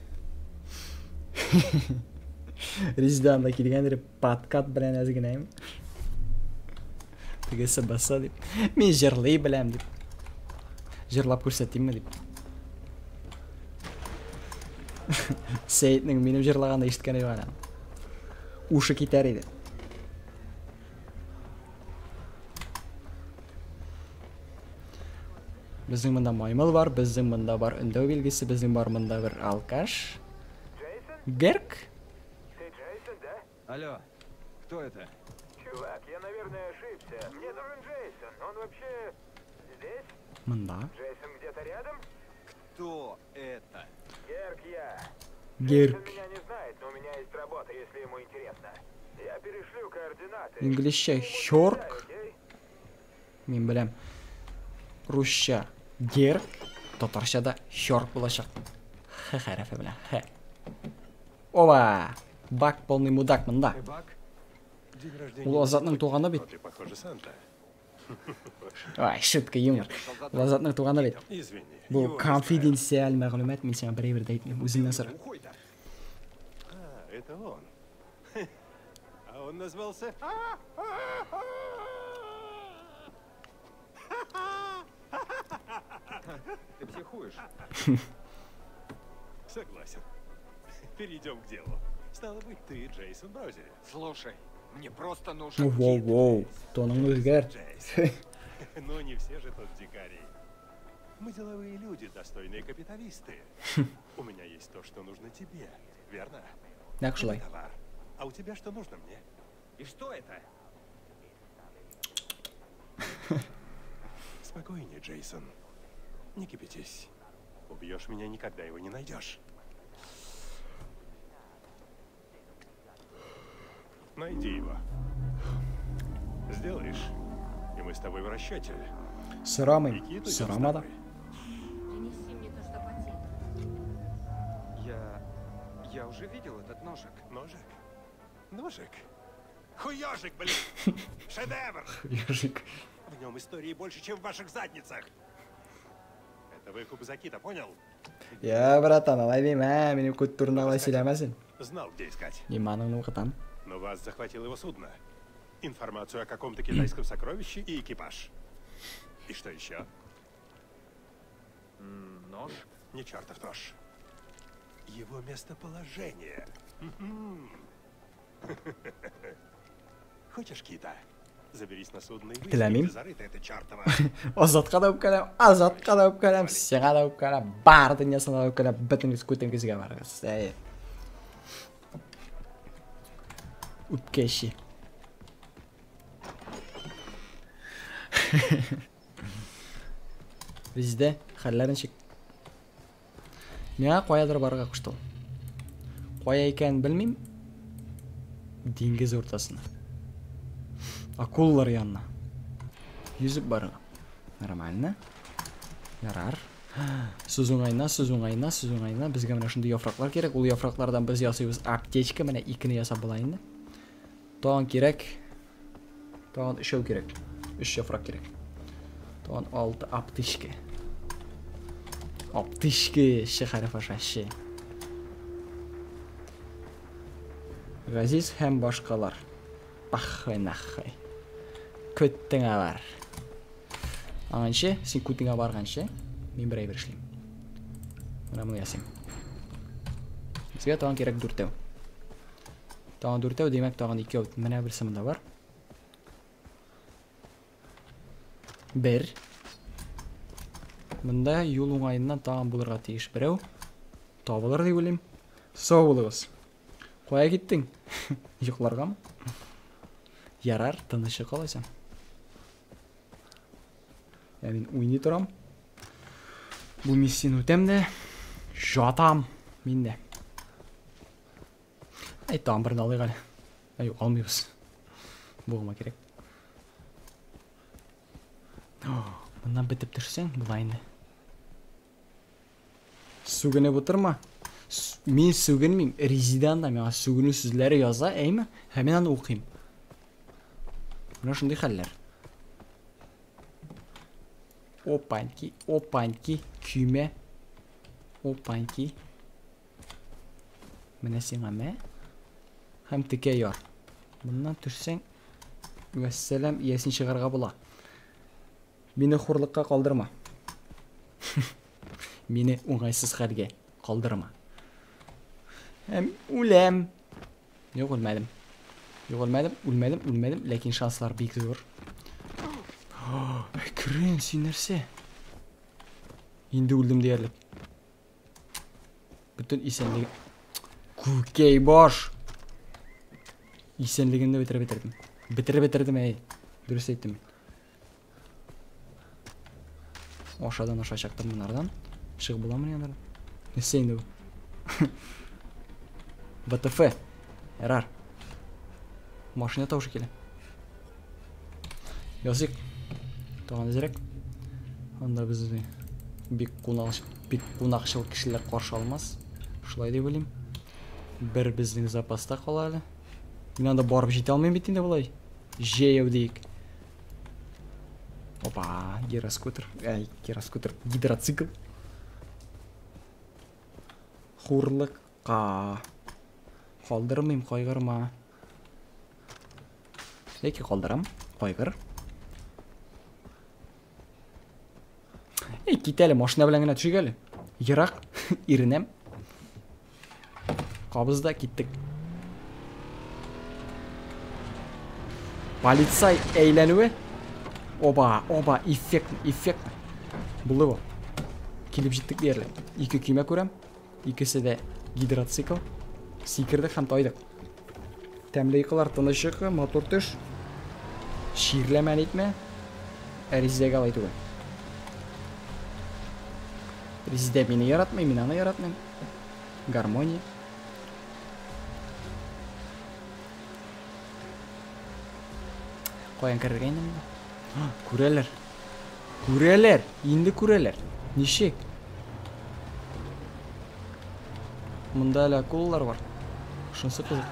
Резида анда килгәндер, подкат белән әз генә. Тегесе баса дип. Мин җырлый беләм дип. Җырлап күрсәтимме дип. Сәетнең минем җырлаганны ишеткәне юк әле. Ушы китәр иде. Безнең монда маймыл бар, безнең монда бар өндәү билгесе, безнең бар монда бер алкаш. Герк? Ты Джейсон, да? Алло, кто это? Чувак, я, наверное, ошибся. Мне нужен Джейсон. Он вообще здесь? Монда. Джейсон где-то рядом? Кто это? Герк я. Герк. Джейсон меня не знает, но у меня есть работа, если ему интересно. Я перешлю координаты. Инглизчә Ему Хёрк. передай, окей? Мин беләм. Русча Герк, татарча да Хёрк булачак. Х хәрефе белән. Х. Оба! Бак полный мудак монда. Ты Бак? День рождения. Ул Азатның туганы бит. Но ты, похоже, Санта. Ай, шутка, юмор. Ул Азатның туганы бит. Извини. Бу его не конфиденциаль мәгълүмат, мин сиңа берәй дә әйтмим, үзеңнән сора. Глухой-то. знаю. А, это он. А он назвался... Ты психуешь? Согласен. Перейдем к делу. Стало быть, ты Джейсон Брози. Слушай, мне просто нужен Воу, кит. воу, тоныңны үзгәрт. Джейсон. Но не все же тут дикари. Мы деловые люди, достойные капиталисты. У меня есть то, что нужно тебе, верно? Нәкъ шулай. Это товар. А у тебя что нужно мне? И что это? Спокойнее, Джейсон. Не кипятись. Убьешь меня, никогда его не найдешь. Найди его. Сделаешь, и мы с тобой в расчете. И Сорамыйм. Кит уйдет с Сорама да. тобой. Принеси мне то, что потеряно. Я уже видел этот ножик. Ножик? Ножик? Хуёжик, блин! Шедевр! Ежик. В нем истории больше, чем в ваших задницах. Это выкуп за кита, понял? Я, братан, алай димә, минем күт турында алай сөйләмәсен. Знал, где искать. Иманыңны укытам. Но вас захватило его судно. Информацию о каком-то китайском сокровище и экипаж. И что еще? Нож? Не чертов нож. Его местоположение. Мгм. Хочешь кита? Заберись на судно и выясни, Теләмим. где зарыто это чертово. Азатка да үпкәләм, Азатка да үпкәләм, сиңа да үпкәләм, бар дөньясына да үпкәләм, бөтенегез күтегезгә барыгыз. Әй. Үпкәче. Бездә хәлләр ничек? Миңа каядыр барырга кушты ул. Кая икәнен белмим. Диңгез уртасына. Акулалар янына. Йөзеп барырга. Нормально. Ярар. Сүз уңаена, сүз уңаена, сүз уңаена. Безгә менә шундый яфраклар кирәк. Ул яфраклардан без ясыйбыз аптечка. Менә икене ясап була инде. Тагын кирәк. Тагын өчәү кирәк. Өч яфрак кирәк. Тагын алты аптечка. Аптечка, ш хәреф аша, ш. Газиз һәм башкалар. Пахай нахай. Көттеңә бар. Аңанчы, син күтеңә барганчы, мин бер әйбер эшлим. Менә моны ясыйм. Безгә тагын кирәк дүртәү. Тагын дүртәү, димәк, тагын икәү. Менә берсе монда бар. Бер. Монда юл уңаеннан тагын булырга тиеш берәү. Табылыр дип уйлыйм. Сау булыгыз. Кая киттең? Йокларгамы? Ярар, тыныч каласың. Ә мин уйный торам. Бу миссияне үтәм дә жатам мин дә. Әй, тагын берне алыйк әле. Әй, юк, алмыйбыз. Бугыма кирәк. О, моннан бетеп төшсәң, була инде. Сүгенеп утырма. Мин сүгенмим. Резидан да миңа сүгенү сүзләре яза, әйме? Һәм мин аны укыйм. Менә шундый хәлләр. Опаньки, опаньки, көймә. Опаньки. Менә сиңа мә. Һәм текә яр. Моннан төшсәң, вәссәлам, иясен чыгарга була. Мине хурлыкка калдырма. Мине уңайсыз хәлгә калдырма. Һәм үләм. Юк, үлмәдем. Юк, үлмәдем, үлмәдем, үлмәдем, ләкин шанслар бик зур. Әкрен, син нәрсә? Инде үлдем диярлек. Бөтен исәнлеге. Күкәй баш. Исәнлегемне бетереп бетердем. Бетереп бетердем, әй. Дөрес әйттем. Ашадан аша чыктым монардан. Чыгып буламы анардан? Нәрсә инде бу? ВТФ. Ярар. Машина тавышы килә. Языйк. Тагын әзрәк. Анда безне бик кунак, бик кунакчыл кешеләр каршы алмас. Шулай дип уйлыйм. Бер безнең запаста кала әле. Мин анда барып җитә алмыйм бит инде болай. Җәяү диек. Опа, гироскутер. Әй, гироскутер, гидроцикл. Хурлыкка. Калдырмыйм, кайгырма. Яки калдырам, кайгыр. Эй, кит әле, машина белән генә төшик әле. Ерак, иренәм. Кабыз да киттек. Полицай әйләнүе. Оба, оба, эффектно, эффектно. Булды бу. Килеп җиттек диярлек. Ике көймә күрәм. Икесе дә гидроцикл. Сикердек һәм тайдык. Тәмле йокылар, тыныч йокы, матур төш. Чирләмә нитмә. Ә Резидәгә алай түгел. Резидә мине яратмый, мин аны яратмыйм. Гармония. Каян керергә инде монда? Күрәләр. Күрәләр, инде күрәләр. Ничек? Монда әле акулалар бар. Шунысы кызык.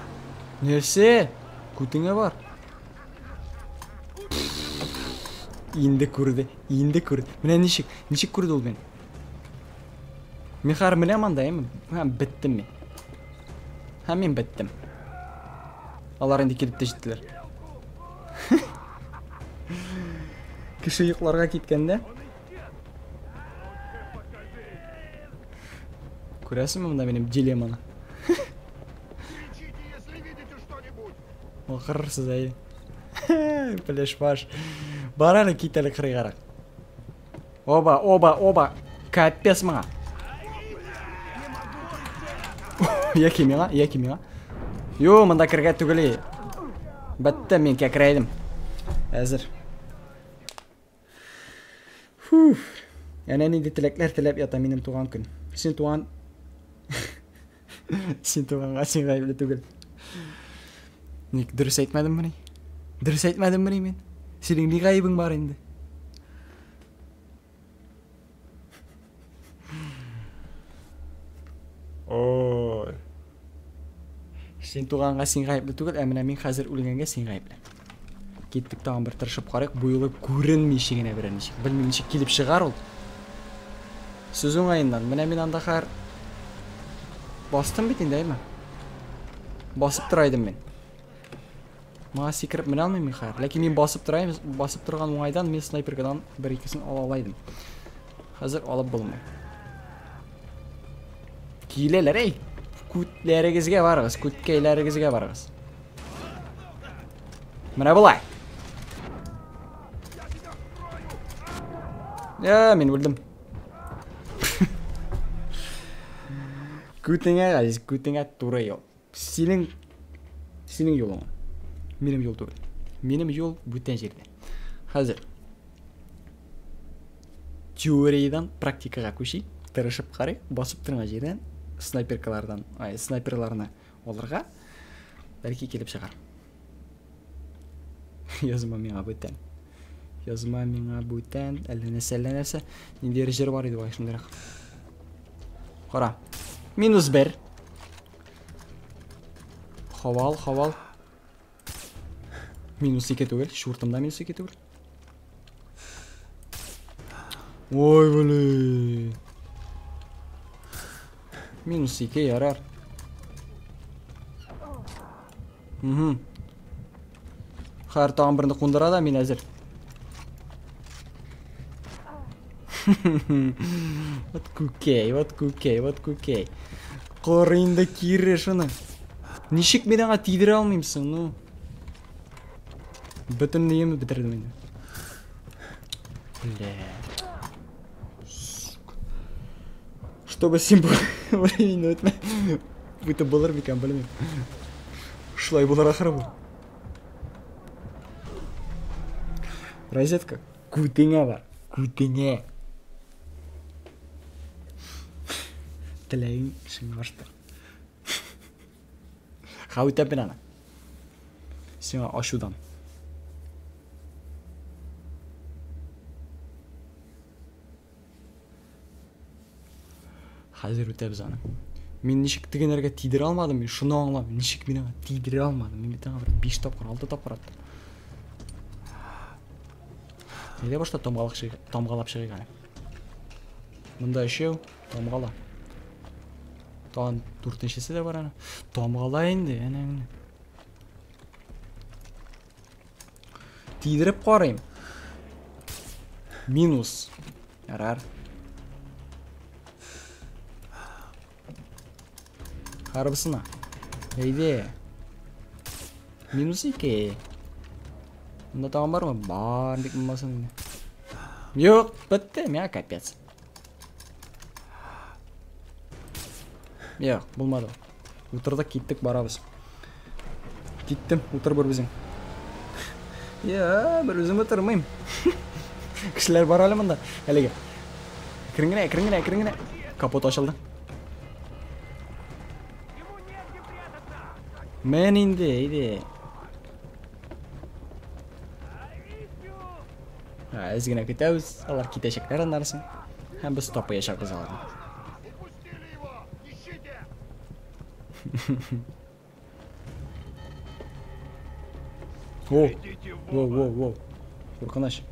Нәрсә? Күтеңә бар. Инде күрде, инде күрде. Менә ничек, ничек күрде ул мине? Мин хәзер менәм анда, әйме? Һәм беттем мин. Һәм мин беттем. Алар инде килеп тә җиттеләр. Кеше йокларга киткәндә. Күрәсеңме монда минем дилемманы? Акырырсыз, әйе. Пелеш баш. Бар әле, кит әле кырыйгарак. Оба, оба, оба. Капец моңа. Яки миңа, яки миңа. Ю, монда керергә түгел. Бетте, мин кәкрәйдем. Әзер. Фуф. Әнә нинди теләкләр теләп ята минем туган көн. Син туган Син туганга син гаепле түгел. Ник дөрес әйтмәдеммени? Дөрес әйтмәдеммени мин? Синең ни гаебең бар инде? Ой. Син туганга син гаепле түгел, ә менә мин хәзер үлгәнгә син гаепле. Киттек тагын бер тырышып карыйк. Бу юлы күренмичә генә берәр ничек. Белмим ничек килеп чыгар ул. Сүз уңаеннан, менә мин анда хәер бастым бит инде, әйме? Басып тора идем мин. Моңа сикереп менә алмыйм мин хәер. Ләкин мин басып тора идем, басып торган уңайдан мин снайперкадан бер икесен ала ала идем. Хәзер алып булмый. Киләләр, әй! Күтләрегезгә барыгыз, күткәйләрегезгә барыгыз. Менә болай. Я, мин үлдем. Күтеңә, Газиз, күтеңә туры юл. Синең синең юлың. Минем юл түгел. Минем юл бүтән җирдә. Хәзер теориядән практикага күчик. Тырышып карыйк, басып торган җирдән снайперкалардан, ай, снайперларны алырга бәлки килеп чыгар. Язма миңа бүтән. Язма миңа бүтән, әллә нәрсә, әллә нәрсә. Ниндидер җыр бар иде бугай шундыйрак. Кара. Минус бер. Хавал, хавал. Минус ике түгел, чуртымда минус ике түгел. Ой, блин. Минус ике, ярар. Угу. Хәер, тагын берне кундыра да, мин әзер. Вот күкәй, вот күкәй, вот күкәй. Кара инде кире шуны. Ничек мин аңа тидерә алмыйм соң, ну? Бөтен ниемне бетердем инде. Бля. Сука. Чтобы син бу времени үтмә. Үтеп булыр микән, белмим. Шулай булыр ахыры бу. Розетка. Күтеңә бар. Күтеңә. Теләгең чынлашты. Ха үтәп мин аны. Сиңа ачудан. Хәзер үтәбез аны. Мин ничек тегенәргә тидерә алмадым, мин шуны аңламыйм. Ничек мин аңа тидерә алмадым? Мин бит аңа бер 5 тапкыр, 6 тапкыр аттым. Әйдә башта тамгалап чыгыйк, тамгалап чыгыйк әле. Монда өчәү, тамгала. Тагын дүртенчесе дә бар әнә. Тамгала инде, әнә әнә. Тидереп карыйм. Минус. Ярар. Харбысына. Әйдә. Минус 2. Монда тагын бармы? Бар, бик булмасын инде. Юк, бетте, миңа капец. Юк, булмады. Утырдык, киттек, барабыз. Киттем, утыр бер үзең. Я, бер үзем утырмыйм. Кешеләр бар әле монда. Әлегә. Әкрен генә, әкрен генә, әкрен генә. Капот ачылды. Мен инде, әйдә. Әз генә көтәбез, алар китәчәкләр аннары соң. Һәм без тапаячакбыз аларны. Воу, воу, воу, воу. Куркыныч.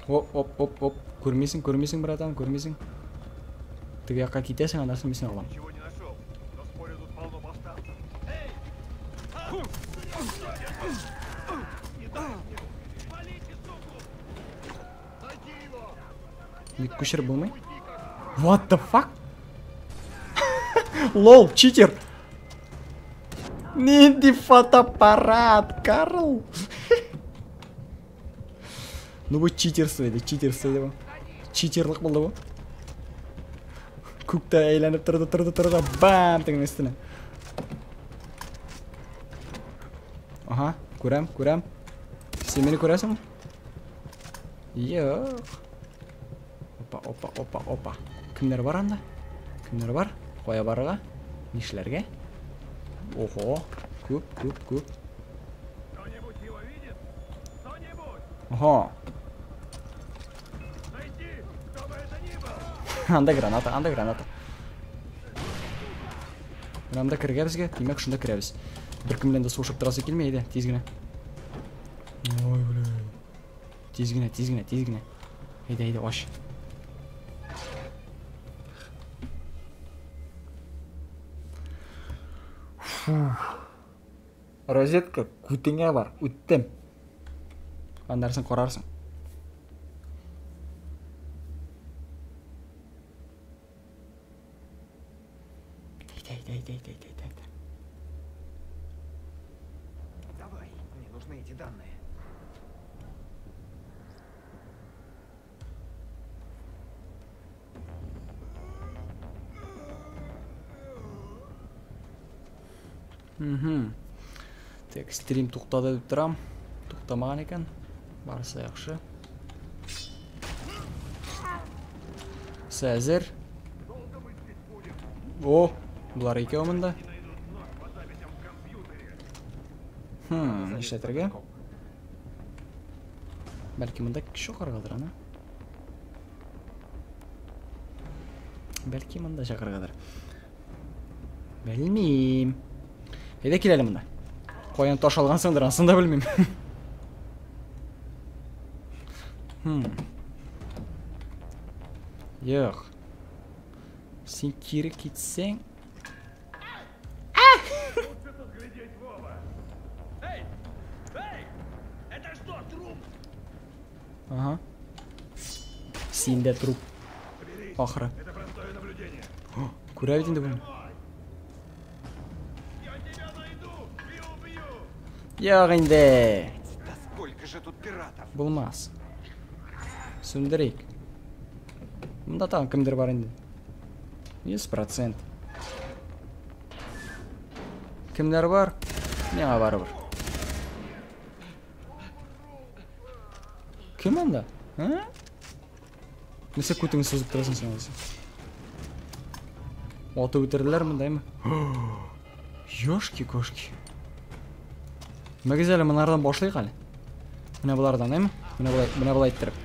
Оп, оп, оп, оп. Күрмисең, күрмисең, братан, күрмисең. Теге якка китәсең, аннан соң мин сине алам. Ник күчереп булмый? What the fuck? Лол, читер! Нинди фотоаппарат, Карл! Ну бу читерство иде, читерство иде бу. Читерлык булды бу. Күктә әйләнеп торды, торды, торды, бам, тегенең өстенә. Ага, күрәм, күрәм. Син мине күрәсеңме? Юк. Опа, опа, опа, опа. Кемнәр бар анда? Кемнәр бар? Кая барырга? Нишләргә? Ого, күп, күп, күп. Ого. Анда граната, анда граната. Менә анда керергә безгә, димәк, шунда керәбез. Беркем белән дә сугышып торасы килми, әйдә, тиз генә. Ой, бля. Тиз генә, тиз генә, тиз генә. Әйдә, әйдә, ач. Фух. Розетка күтеңә бар, үттем. Аннарысын карарсың. Әйдә, әйдә, әйдә, әйдә, әйдә, әйдә. Давай, мне нужны эти данные. Угу. Так, стрим туктады дип торам. Туктамаган икән. Барысы яхшы. Әзер. О, болар икәү монда. Хм, нишләтергә? Бәлки монда чакыргадыр аны. Бәлки монда чакыргадыр. Белмим. Әйдә кил әле монда. Каян таш алгансыңдыр, анысын да белмим. Хм. Юк. Син кире китсәң, Ага. Син дә труп. Ахыры. Күрә бит инде бу. Юк инде. Булмас. Сүндерик. Монда тагын кемдер бар инде. 100%. Кемнәр бар? Миңа барыбер. Кем анда? А? Нәрсә күтеңне сузып торасың син алайса? Атып үтерделәр мондаймы? Ёшки-кошки. Мәгез әле монардан башлыйк әле. Менә болардан, әйме? Менә болай, менә болай иттереп.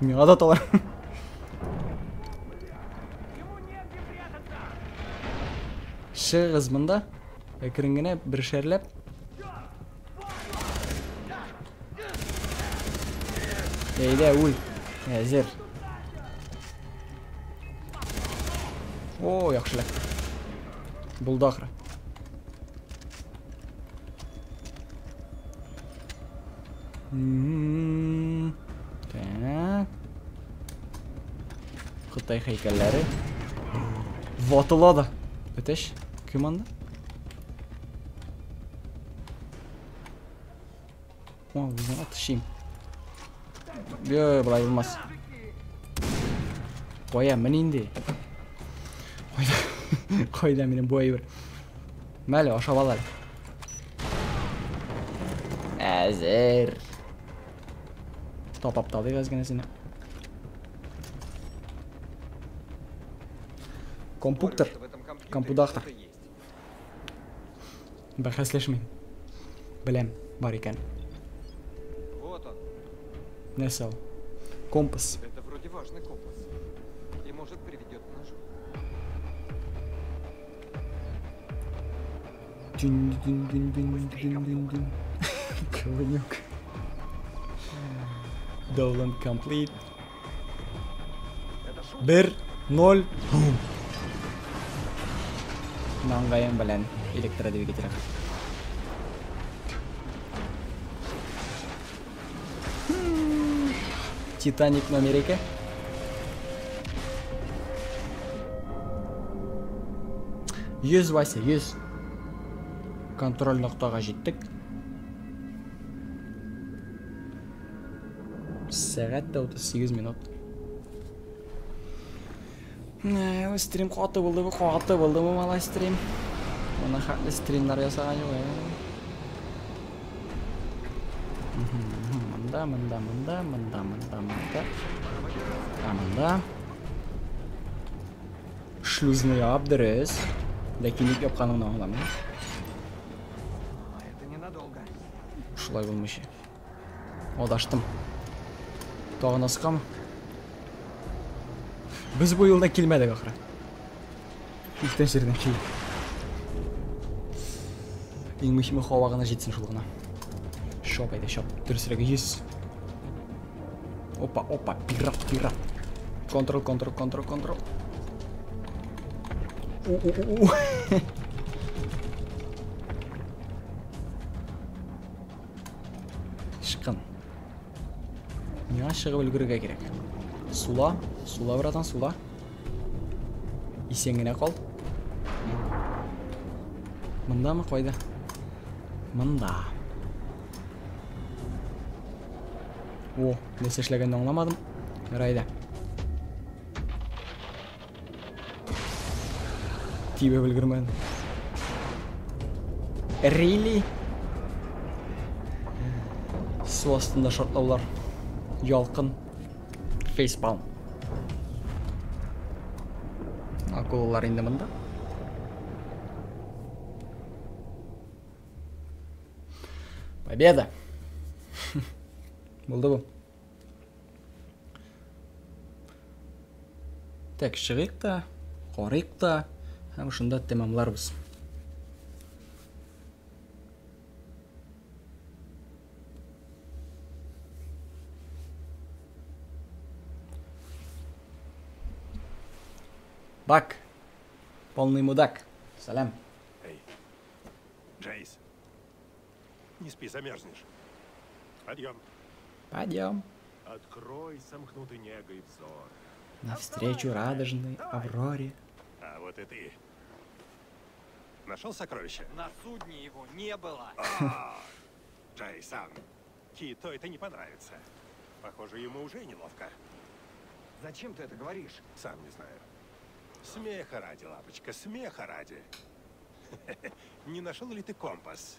Миңа да аталар. Чыгыгыз монда. Әкрен генә бершәрләп. Әйдә, үл. Әзер. О, яхшы эләкте. Булды ахры. Так. Кытай һәйкәлләре. Ватыла да. Әтәч, кем анда? О, үзен атышыйм. Йо, болай булмас. Кая, мен инде. Кайда? Кайда минем бу әйбер? Мәле, ашап ал әле. Әзер. Тапап та алыйк әз генә сине. Компьютер. Компудахтор. Бәхәсләшмим. Беләм, бар икән. Вот он. Нәрсә ул? Компас. Это вроде важный компас. И может приведет к ножу. Дин-дин-дин-дин-дин-дин-дин. Говнюк. Download complete. 1 0. Бум. Маңгаем белән электродвигатель. Титаник номер 2. 100, Вася, 100. Контроль ноктага җиттек. Сәгать тә 38 минут. Нә, стрим каты булды бу, каты булды бу малай стрим. Моны хәтле стримнар ясаган юк. Монда, монда, монда, монда, монда, монда. А монда. Шлюзны яп, дөрес. Ләкин ник япканыңны аңламыйм. Шулай булмыйча. Адаштым. Тагын аскамы? Без бу юлдан килмәдек ахры. Иртән җирдән килдек. Иң мөһиме һава гына җитсен шул гына. Шоп әйдә, шоп. Дөресрәге 100. Опа, опа, пират, пират. Контрол, контрол, контрол, контрол. У-у-у-у. Чыккан. Миңа чыгып өлгерергә кирәк. Сула, сула, братан, сула. Исән генә кал. Мондамы, кайда? Монда. О, нәрсә эшләгәнне аңламадым. Ярай да. Тибеп өлгермәдем. Really? Су астында шартлаулар. Ялкын. Фейспалм. Акулалар инде монда. Победа! Булды бу. Так, чыгыйк та, карыйк та, һәм шунда тәмамларбыз. Бак! Полный мудак. Салям. Эй, Джейс, не спи, замерзнешь. Подъем. Подъем. Открой сомкнутый негой взор. Навстречу радужной авроре. А вот и ты. Нашел сокровище? На судне его не было. Джейсон, Киту это не понравится. Похоже, ему уже неловко. Зачем ты это говоришь? Сам не знаю. Смеха ради, лапочка, смеха ради. Не нашел ли ты компас?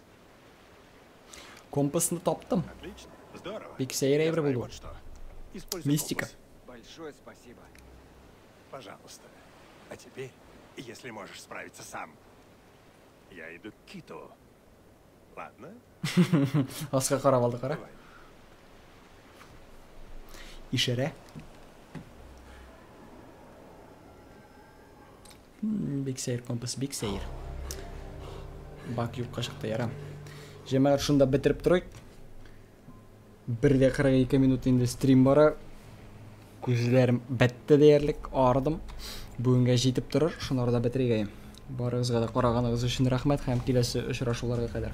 Компасны таптым. Отлично, здорово. Бик сәер Я әйбер знаю булды. вот что. Используй Мистика. компас. Большое спасибо. Пожалуйста. А теперь, если можешь справиться сам, я иду к Киту. Ладно? Аска карап алды, кара. Давай. Ишәрә. Бик сәер компас, бик сәер. Бак юкка чыкты, ярам. Җәмәгать, шунда бетереп торыйк. 1:42 минут инде стрим бара. Күзләрем бетте диярлек, ардым. Бүгенгә җитеп торыр, шуны арада бетерергә. Барыгызга да караганыгыз өчен рәхмәт һәм киләсе очрашуларга кадәр.